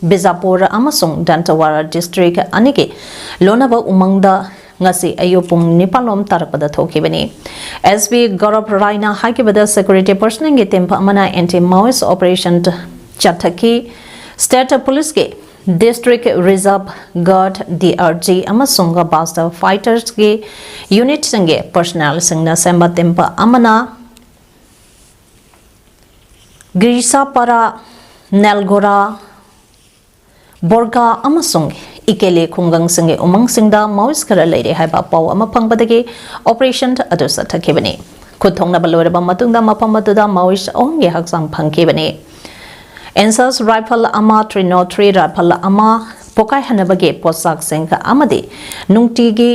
ꯕꯤꯖꯥꯄꯨꯔ ꯑꯃꯁꯨꯡ ꯗꯥꯟꯇꯦꯋꯥꯂꯥ District ꯑꯅꯤꯒꯤ ꯂꯣꯟꯅꯕ ꯎꯃꯪꯗ ꯉꯁꯤ ꯑꯌꯨꯛ ꯄꯨꯡ ꯅꯤꯄꯥꯟ ꯂꯣꯝ ꯇꯥꯔꯛꯄꯗ ꯊꯣꯛꯈꯤꯕꯅꯤ꯫ SP ꯒꯧꯔꯕ ꯔꯥꯏꯅ ꯍꯥꯏꯈꯤꯕꯗ, Security Personnelꯒꯤ team ꯑꯃꯅ Anti Maoist Operation ꯆꯠꯊꯈꯤ꯫ State Policeꯀꯤ District Reserve Guard, DRG, ꯑꯃꯁꯨꯡ Buster Fightersꯀꯤ unitꯁꯤꯡꯒꯤ personnelꯁꯤꯡꯅ ꯁꯦꯝꯕ team ꯑꯃꯅ ꯒ꯭ꯔꯤꯁꯥꯄꯥꯔꯥ, ꯅꯦꯜꯒꯣꯔꯥ, ꯕꯣꯔꯒꯥ ꯑꯃꯁꯨꯡ ꯏꯀꯦꯂꯦ ꯈꯨꯡꯒꯪꯁꯤꯡꯒꯤ ꯎꯃꯪꯁꯤꯡꯗ Maoist ꯈꯔ ꯂꯩꯔꯦ ꯍꯥꯏꯕ ꯄꯥꯎ ꯑꯃ ꯐꯪꯕꯗꯒꯤ operation ꯑꯗꯨ ꯆꯠꯊꯈꯤꯕꯅꯤ꯫ ꯈꯨꯠ ꯊꯣꯛꯅꯕ ꯂꯣꯏꯔꯕ ꯃꯇꯨꯡꯗ ꯃꯐꯝ ꯑꯗꯨꯗ Maoist ꯑꯍꯨꯝꯒꯤ ꯍꯛꯆꯥꯡ ꯐꯪꯈꯤꯕꯅꯤ꯫ Insass rifle ꯑꯃ, three oh three rifle ꯑꯃ ꯄꯣꯈꯥꯏꯍꯟꯅꯕꯒꯤ ꯄꯣꯠꯁꯛꯁꯤꯡ ꯑꯃꯗꯤ ꯅꯨꯡꯇꯤꯒꯤ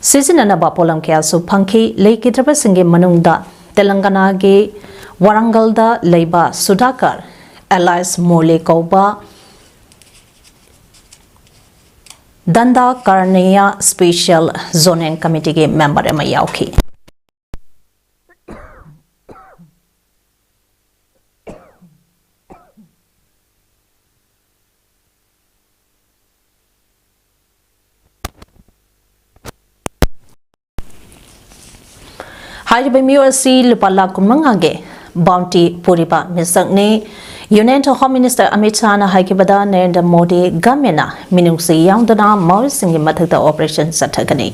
ꯁꯤꯖꯤꯟꯅꯅꯕ ꯄꯣꯠꯂꯝ ꯀꯌꯥꯁꯨ ꯐꯪꯈꯤ꯫ ꯂꯩꯈꯤꯗ꯭ꯔꯕꯁꯤꯡꯒꯤ ꯃꯅꯨꯡꯗ ꯇꯦꯂꯪꯒꯅꯥꯒꯤ ꯋꯥꯔꯥꯡꯒꯜꯗ ꯂꯩꯕ ꯁꯨꯙꯥꯀꯔ ꯑꯦꯂꯥꯏꯁ ꯃꯣꯂꯦ ꯀꯧꯕ ꯗꯟꯗꯥ ꯀꯔꯅꯤꯌꯥ Special Zonal Committeeꯒꯤ member ꯑꯃ ꯌꯥꯎꯈꯤ꯫ ꯍꯥꯏꯔꯤꯕ ꯃꯤꯑꯣꯏ ꯑꯁꯤ ꯂꯨꯄꯥ ꯂꯥꯈ ꯀꯨꯟꯃꯉꯥꯒꯤ bounty ꯄꯨꯔꯤꯕ ꯃꯤꯁꯛꯅꯤ꯫ Union Home Minister Amit ꯁꯥꯍꯅ ꯍꯥꯏꯈꯤꯕꯗ, Narendra Modi governmentꯅ ꯃꯤꯅꯨꯡꯁꯤ ꯌꯥꯎꯗꯅ Maoistꯁꯤꯡꯒꯤ ꯃꯊꯛꯇ operation ꯆꯠꯊꯒꯅꯤ꯫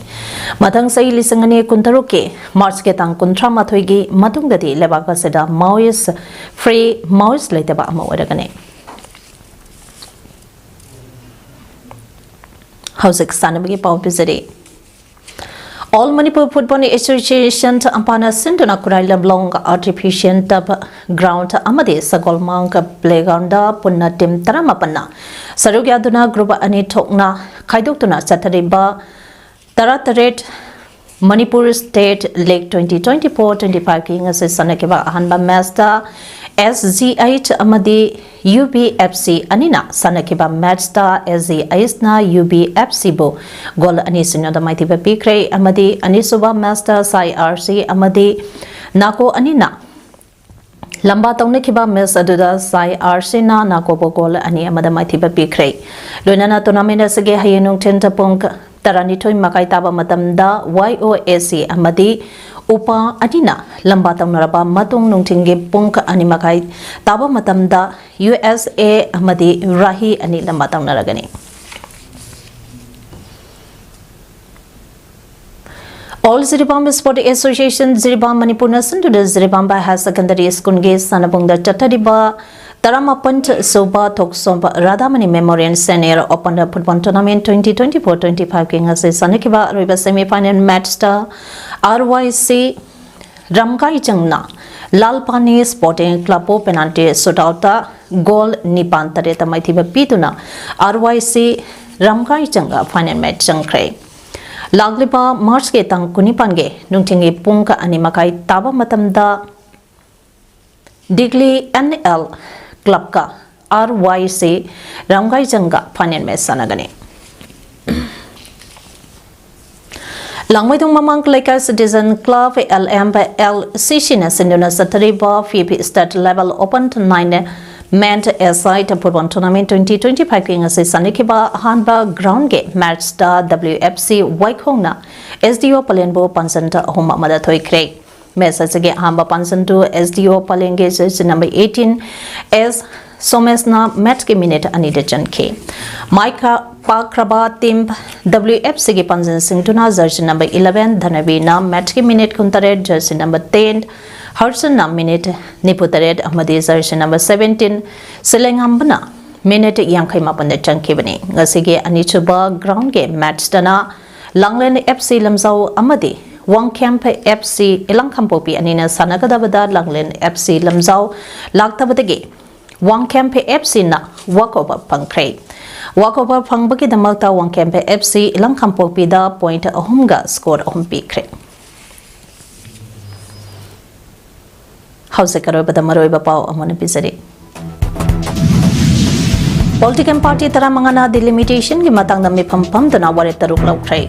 ꯃꯊꯪ ꯆꯍꯤ ꯂꯤꯁꯤꯡ ꯑꯅꯤ ꯀꯨꯟꯇꯔꯨꯛꯀꯤ Marchꯀꯤ ꯇꯥꯡ ꯀꯨꯟꯊ꯭ꯔꯥ ꯃꯥꯊꯣꯏꯒꯤ ꯃꯇꯨꯡꯗꯗꯤ ꯂꯩꯕꯥꯛ ꯑꯁꯤꯗ Maoist free, Maoist ꯂꯩꯇꯕ ꯑꯃ ꯑꯣꯏꯔꯒꯅꯤ꯫ ꯍꯧꯖꯤꯛ ꯁꯥꯟꯅꯕꯒꯤ ꯄꯥꯎ ꯄꯤꯖꯔꯤ꯫ All Manipur Football Association, ꯑꯝꯄꯥꯅ ꯁꯤꯟꯗꯨꯅ ꯈꯨꯔꯥꯏ ꯂꯝꯂꯣꯡ Artificial Turf Ground ꯑꯃꯗꯤ ꯁꯒꯣꯜꯃꯥꯡ Playground ꯄꯨꯟꯅ team ꯇꯔꯥꯃꯥꯄꯟꯅ ꯁꯔꯨꯛ ꯌꯥꯗꯨꯅ group ꯑꯅꯤ ꯊꯣꯛꯅ ꯈꯥꯏꯗꯣꯛꯇꯨꯅ ꯆꯠꯊꯔꯤꯕ ꯇꯔꯥꯇꯔꯦꯠ Manipur State League twenty twenty-four twenty-five ꯀꯤ ꯉꯁꯤ ꯁꯥꯟꯅꯈꯤꯕ ꯑꯍꯥꯟꯕ match ꯇ S G H ꯑꯃꯗꯤ U B F C ꯑꯅꯤꯅ ꯁꯥꯟꯅꯈꯤꯕ match ꯇ S G H ꯅ U B F C ꯕꯨ goal ꯑꯅꯤ ꯁꯤꯅꯣꯗ ꯃꯥꯏꯊꯤꯕ ꯄꯤꯈ꯭ꯔꯦ ꯑꯃꯗꯤ ꯑꯅꯤꯁꯨꯕ match ꯇ ꯁꯥꯏ R C ꯑꯃꯗꯤ ꯅꯥꯀꯣ ꯑꯅꯤꯅ ꯂꯝꯕꯥ ꯇꯧꯅꯈꯤꯕ match ꯑꯗꯨꯗ ꯁꯥꯏ R C ꯅ ꯅꯥꯀꯣꯕꯨ goal ꯑꯅꯤ ꯑꯃꯗ ꯃꯥꯏꯊꯤꯕ ꯄꯤꯈ꯭ꯔꯦ꯫ ꯂꯣꯏꯅꯅ tournament ꯑꯁꯤꯒꯤ ꯍꯌꯦꯡ ꯅꯨꯡꯊꯤꯜ ꯄꯨꯡ ꯇꯔꯥꯅꯤꯊꯣꯏ ꯃꯈꯥꯏ ꯇꯥꯕ ꯃꯇꯝꯗ Y O A C ꯑꯃꯗꯤ ꯎꯄꯥ ꯑꯅꯤꯅ ꯂꯝꯕꯥ ꯇꯧꯅꯔꯕ ꯃꯇꯨꯡ ꯅꯨꯡꯊꯤꯜꯒꯤ ꯄꯨꯡ ꯑꯅꯤ ꯃꯈꯥꯏ ꯇꯥꯕ ꯃꯇꯝꯗ U S A ꯑꯃꯗꯤ ꯔꯥꯍꯤ ꯑꯅꯤ ꯂꯝꯕꯥ ꯇꯧꯅꯔꯒꯅꯤ꯫ All Jiribam Sport Association, Jiribam ꯃꯅꯤꯄꯨꯔꯅ ꯁꯤꯟꯗꯨꯅ ꯖꯤꯔꯤꯕꯥꯝ Higher Secondary School ꯒꯤ ꯁꯥꯟꯅꯕꯨꯡꯗ ꯆꯠꯊꯔꯤꯕ ꯇꯔꯥꯃꯥꯄꯟ ꯁꯨꯕ ꯊꯣꯛꯆꯣꯝꯕ ꯔꯥꯙꯥꯃꯅꯤ Memorial Senior Open Football Tournament twenty twenty-four twenty-five ꯀꯤ ꯉꯁꯤ ꯁꯥꯟꯅꯈꯤꯕ ꯑꯔꯣꯏꯕ semi final match ꯇ R Y C ꯔꯝꯒꯥꯏꯖꯪꯅ ꯂꯥꯜꯄꯥꯅꯤ Sporting Club ꯄꯨ penalty shootout ꯇ goal ꯅꯤꯄꯥꯟ ꯇꯔꯦꯠꯇ ꯃꯥꯏꯊꯤꯕ ꯄꯤꯗꯨꯅ R Y C ꯔꯝꯒꯥꯏꯖꯪꯒ final match ꯆꯪꯈ꯭ꯔꯦ꯫ ꯂꯥꯛꯂꯤꯕ March ꯀꯤ ꯇꯥꯡ ꯀꯨꯟꯅꯤꯄꯥꯟꯒꯤ ꯅꯨꯡꯊꯤꯜꯒꯤ ꯄꯨꯡ ꯑꯅꯤ ꯃꯈꯥꯏ ꯇꯥꯕ ꯃꯇꯝꯗ ꯗꯤꯒꯂꯤ N L Club ꯀ R Y C ꯔꯝꯒꯥꯏꯖꯪꯒ final match ꯁꯥꯟꯅꯒꯅꯤ꯫ ꯂꯥꯡꯃꯩꯗꯣꯡ ꯃꯃꯥꯡ ꯂꯩꯀꯥꯏ Citizen Club, L M L C C ꯅ ꯁꯤꯟꯗꯨꯅ ꯆꯠꯊꯔꯤꯕ F I F A State Level Open Tournament S I Football Tournament twenty twenty-five ꯀꯤ ꯉꯁꯤ ꯁꯥꯟꯅꯈꯤꯕ ꯑꯍꯥꯟꯕ ground ꯒꯤ match ꯇ W F C ꯋꯥꯏꯈꯣꯡꯅ S D O ꯄꯂꯦꯟꯕꯨ ꯄꯥꯟꯖꯟ ꯑꯍꯨꯝ ꯑꯃꯗ ꯊꯣꯏꯈ꯭ꯔꯦ꯫ Match ꯑꯁꯤꯒꯤ ꯑꯍꯥꯟꯕ ꯄꯥꯟꯖꯟꯗꯨ S D O ꯄꯂꯦꯟꯒꯤ jersey number eighteen S ꯁꯣꯃꯦꯁꯅ match ꯀꯤ minute ꯑꯅꯤꯗ ꯆꯟꯈꯤ꯫ ꯃꯥꯏ ꯀ-, ꯄꯥꯛꯈ꯭ꯔꯕ team W F C ꯒꯤ ꯄꯥꯟꯖꯟꯁꯤꯡꯗꯨꯅ jersey number eleven ꯙꯅꯕꯤꯅ match ꯀꯤ minute ꯀꯨꯟꯇꯔꯦꯠ, jersey number ten ꯍꯔꯁꯟꯅ minute ꯅꯤꯐꯨꯇꯔꯦꯠ ꯑꯃꯗꯤ jersey number seventeen ꯁꯤꯂꯦꯉꯥꯝꯕꯅ minute ꯌꯥꯡꯈꯩ ꯃꯥꯄꯟꯗ ꯆꯟꯈꯤꯕꯅꯤ꯫ ꯉꯁꯤꯒꯤ ꯑꯅꯤꯁꯨꯕ ground ꯒꯤ match ꯇꯅ ꯂꯥꯡꯂꯦꯟ F C ꯂꯝꯖꯥꯎ ꯑꯃꯗꯤ ꯋꯥꯡꯈꯦꯝ F C ꯏꯂꯪ ꯈꯥꯡꯄꯣꯛꯄꯤ ꯑꯅꯤꯅ ꯁꯥꯟꯅꯒꯗꯕꯗ ꯂꯥꯡꯂꯦꯟ F C ꯂꯝꯖꯥꯎ ꯂꯥꯛꯇꯕꯗꯒꯤ ꯋꯥꯡꯈꯦꯝ F Cꯅ walkover ꯐꯪꯈ꯭ꯔꯦ꯫ Walkover ꯐꯪꯕꯒꯤꯗꯃꯛꯇ Wangkhem F C ꯏꯂꯪ ꯈꯥꯡꯄꯣꯛꯄꯤꯗ point ꯑꯍꯨꯝꯒ score ꯑꯍꯨꯝ ꯄꯤꯈ꯭ꯔꯦ꯫ ꯍꯧꯖꯤꯛ ꯑꯔꯣꯏꯕꯗ ꯃꯔꯨꯑꯣꯏꯕ ꯄꯥꯎ ꯑꯃꯨꯛ ꯍꯟꯅ ꯄꯤꯖꯔꯤ꯫ Political party ꯇꯔꯥꯃꯉꯥꯅ delimitationꯒꯤ ꯃꯇꯥꯡꯗ ꯃꯤꯐꯝ ꯐꯝꯗꯨꯅ ꯋꯥꯔꯦꯞ ꯇꯔꯨꯛ ꯂꯧꯈ꯭ꯔꯦ꯫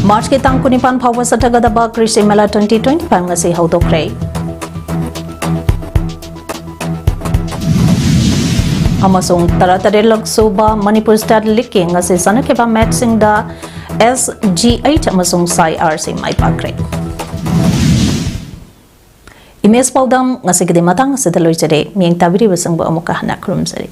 Marchꯀꯤ ꯇꯥꯡ ꯀꯨꯟꯅꯤꯄꯥꯟ ꯐꯥꯎꯕ ꯆꯠꯊꯒꯗꯕ ꯀ꯭ꯔꯤꯁꯤ ꯃꯦꯂꯥ twenty twenty five ꯉꯁꯤ ꯍꯧꯗꯣꯛꯈ꯭ꯔꯦ꯫ ꯑꯃꯁꯨꯡ ꯇꯔꯥꯇꯔꯦꯠꯂꯛ ꯁꯨꯕ ꯃꯅꯤꯄꯨꯔ State Leagueꯀꯤ ꯉꯁꯤ ꯁꯥꯟꯅꯈꯤꯕ matchꯁꯤꯡꯗ S G eight ꯑꯃꯁꯨꯡ Sai R C ꯃꯥꯏ ꯄꯥꯛꯈ꯭ꯔꯦ꯫ Image ꯄꯥꯎꯗꯝ ꯉꯁꯤꯒꯤꯗꯤ ꯃꯇꯥꯡ ꯑꯁꯤꯗ ꯂꯣꯏꯖꯔꯦ꯫ ꯃꯤꯠꯌꯦꯡ ꯇꯥꯕꯤꯔꯤꯕꯁꯤꯡꯕꯨ ꯑꯃꯨꯛꯀ ꯍꯟꯅ ꯈꯨꯔꯨꯝꯖꯔꯤ꯫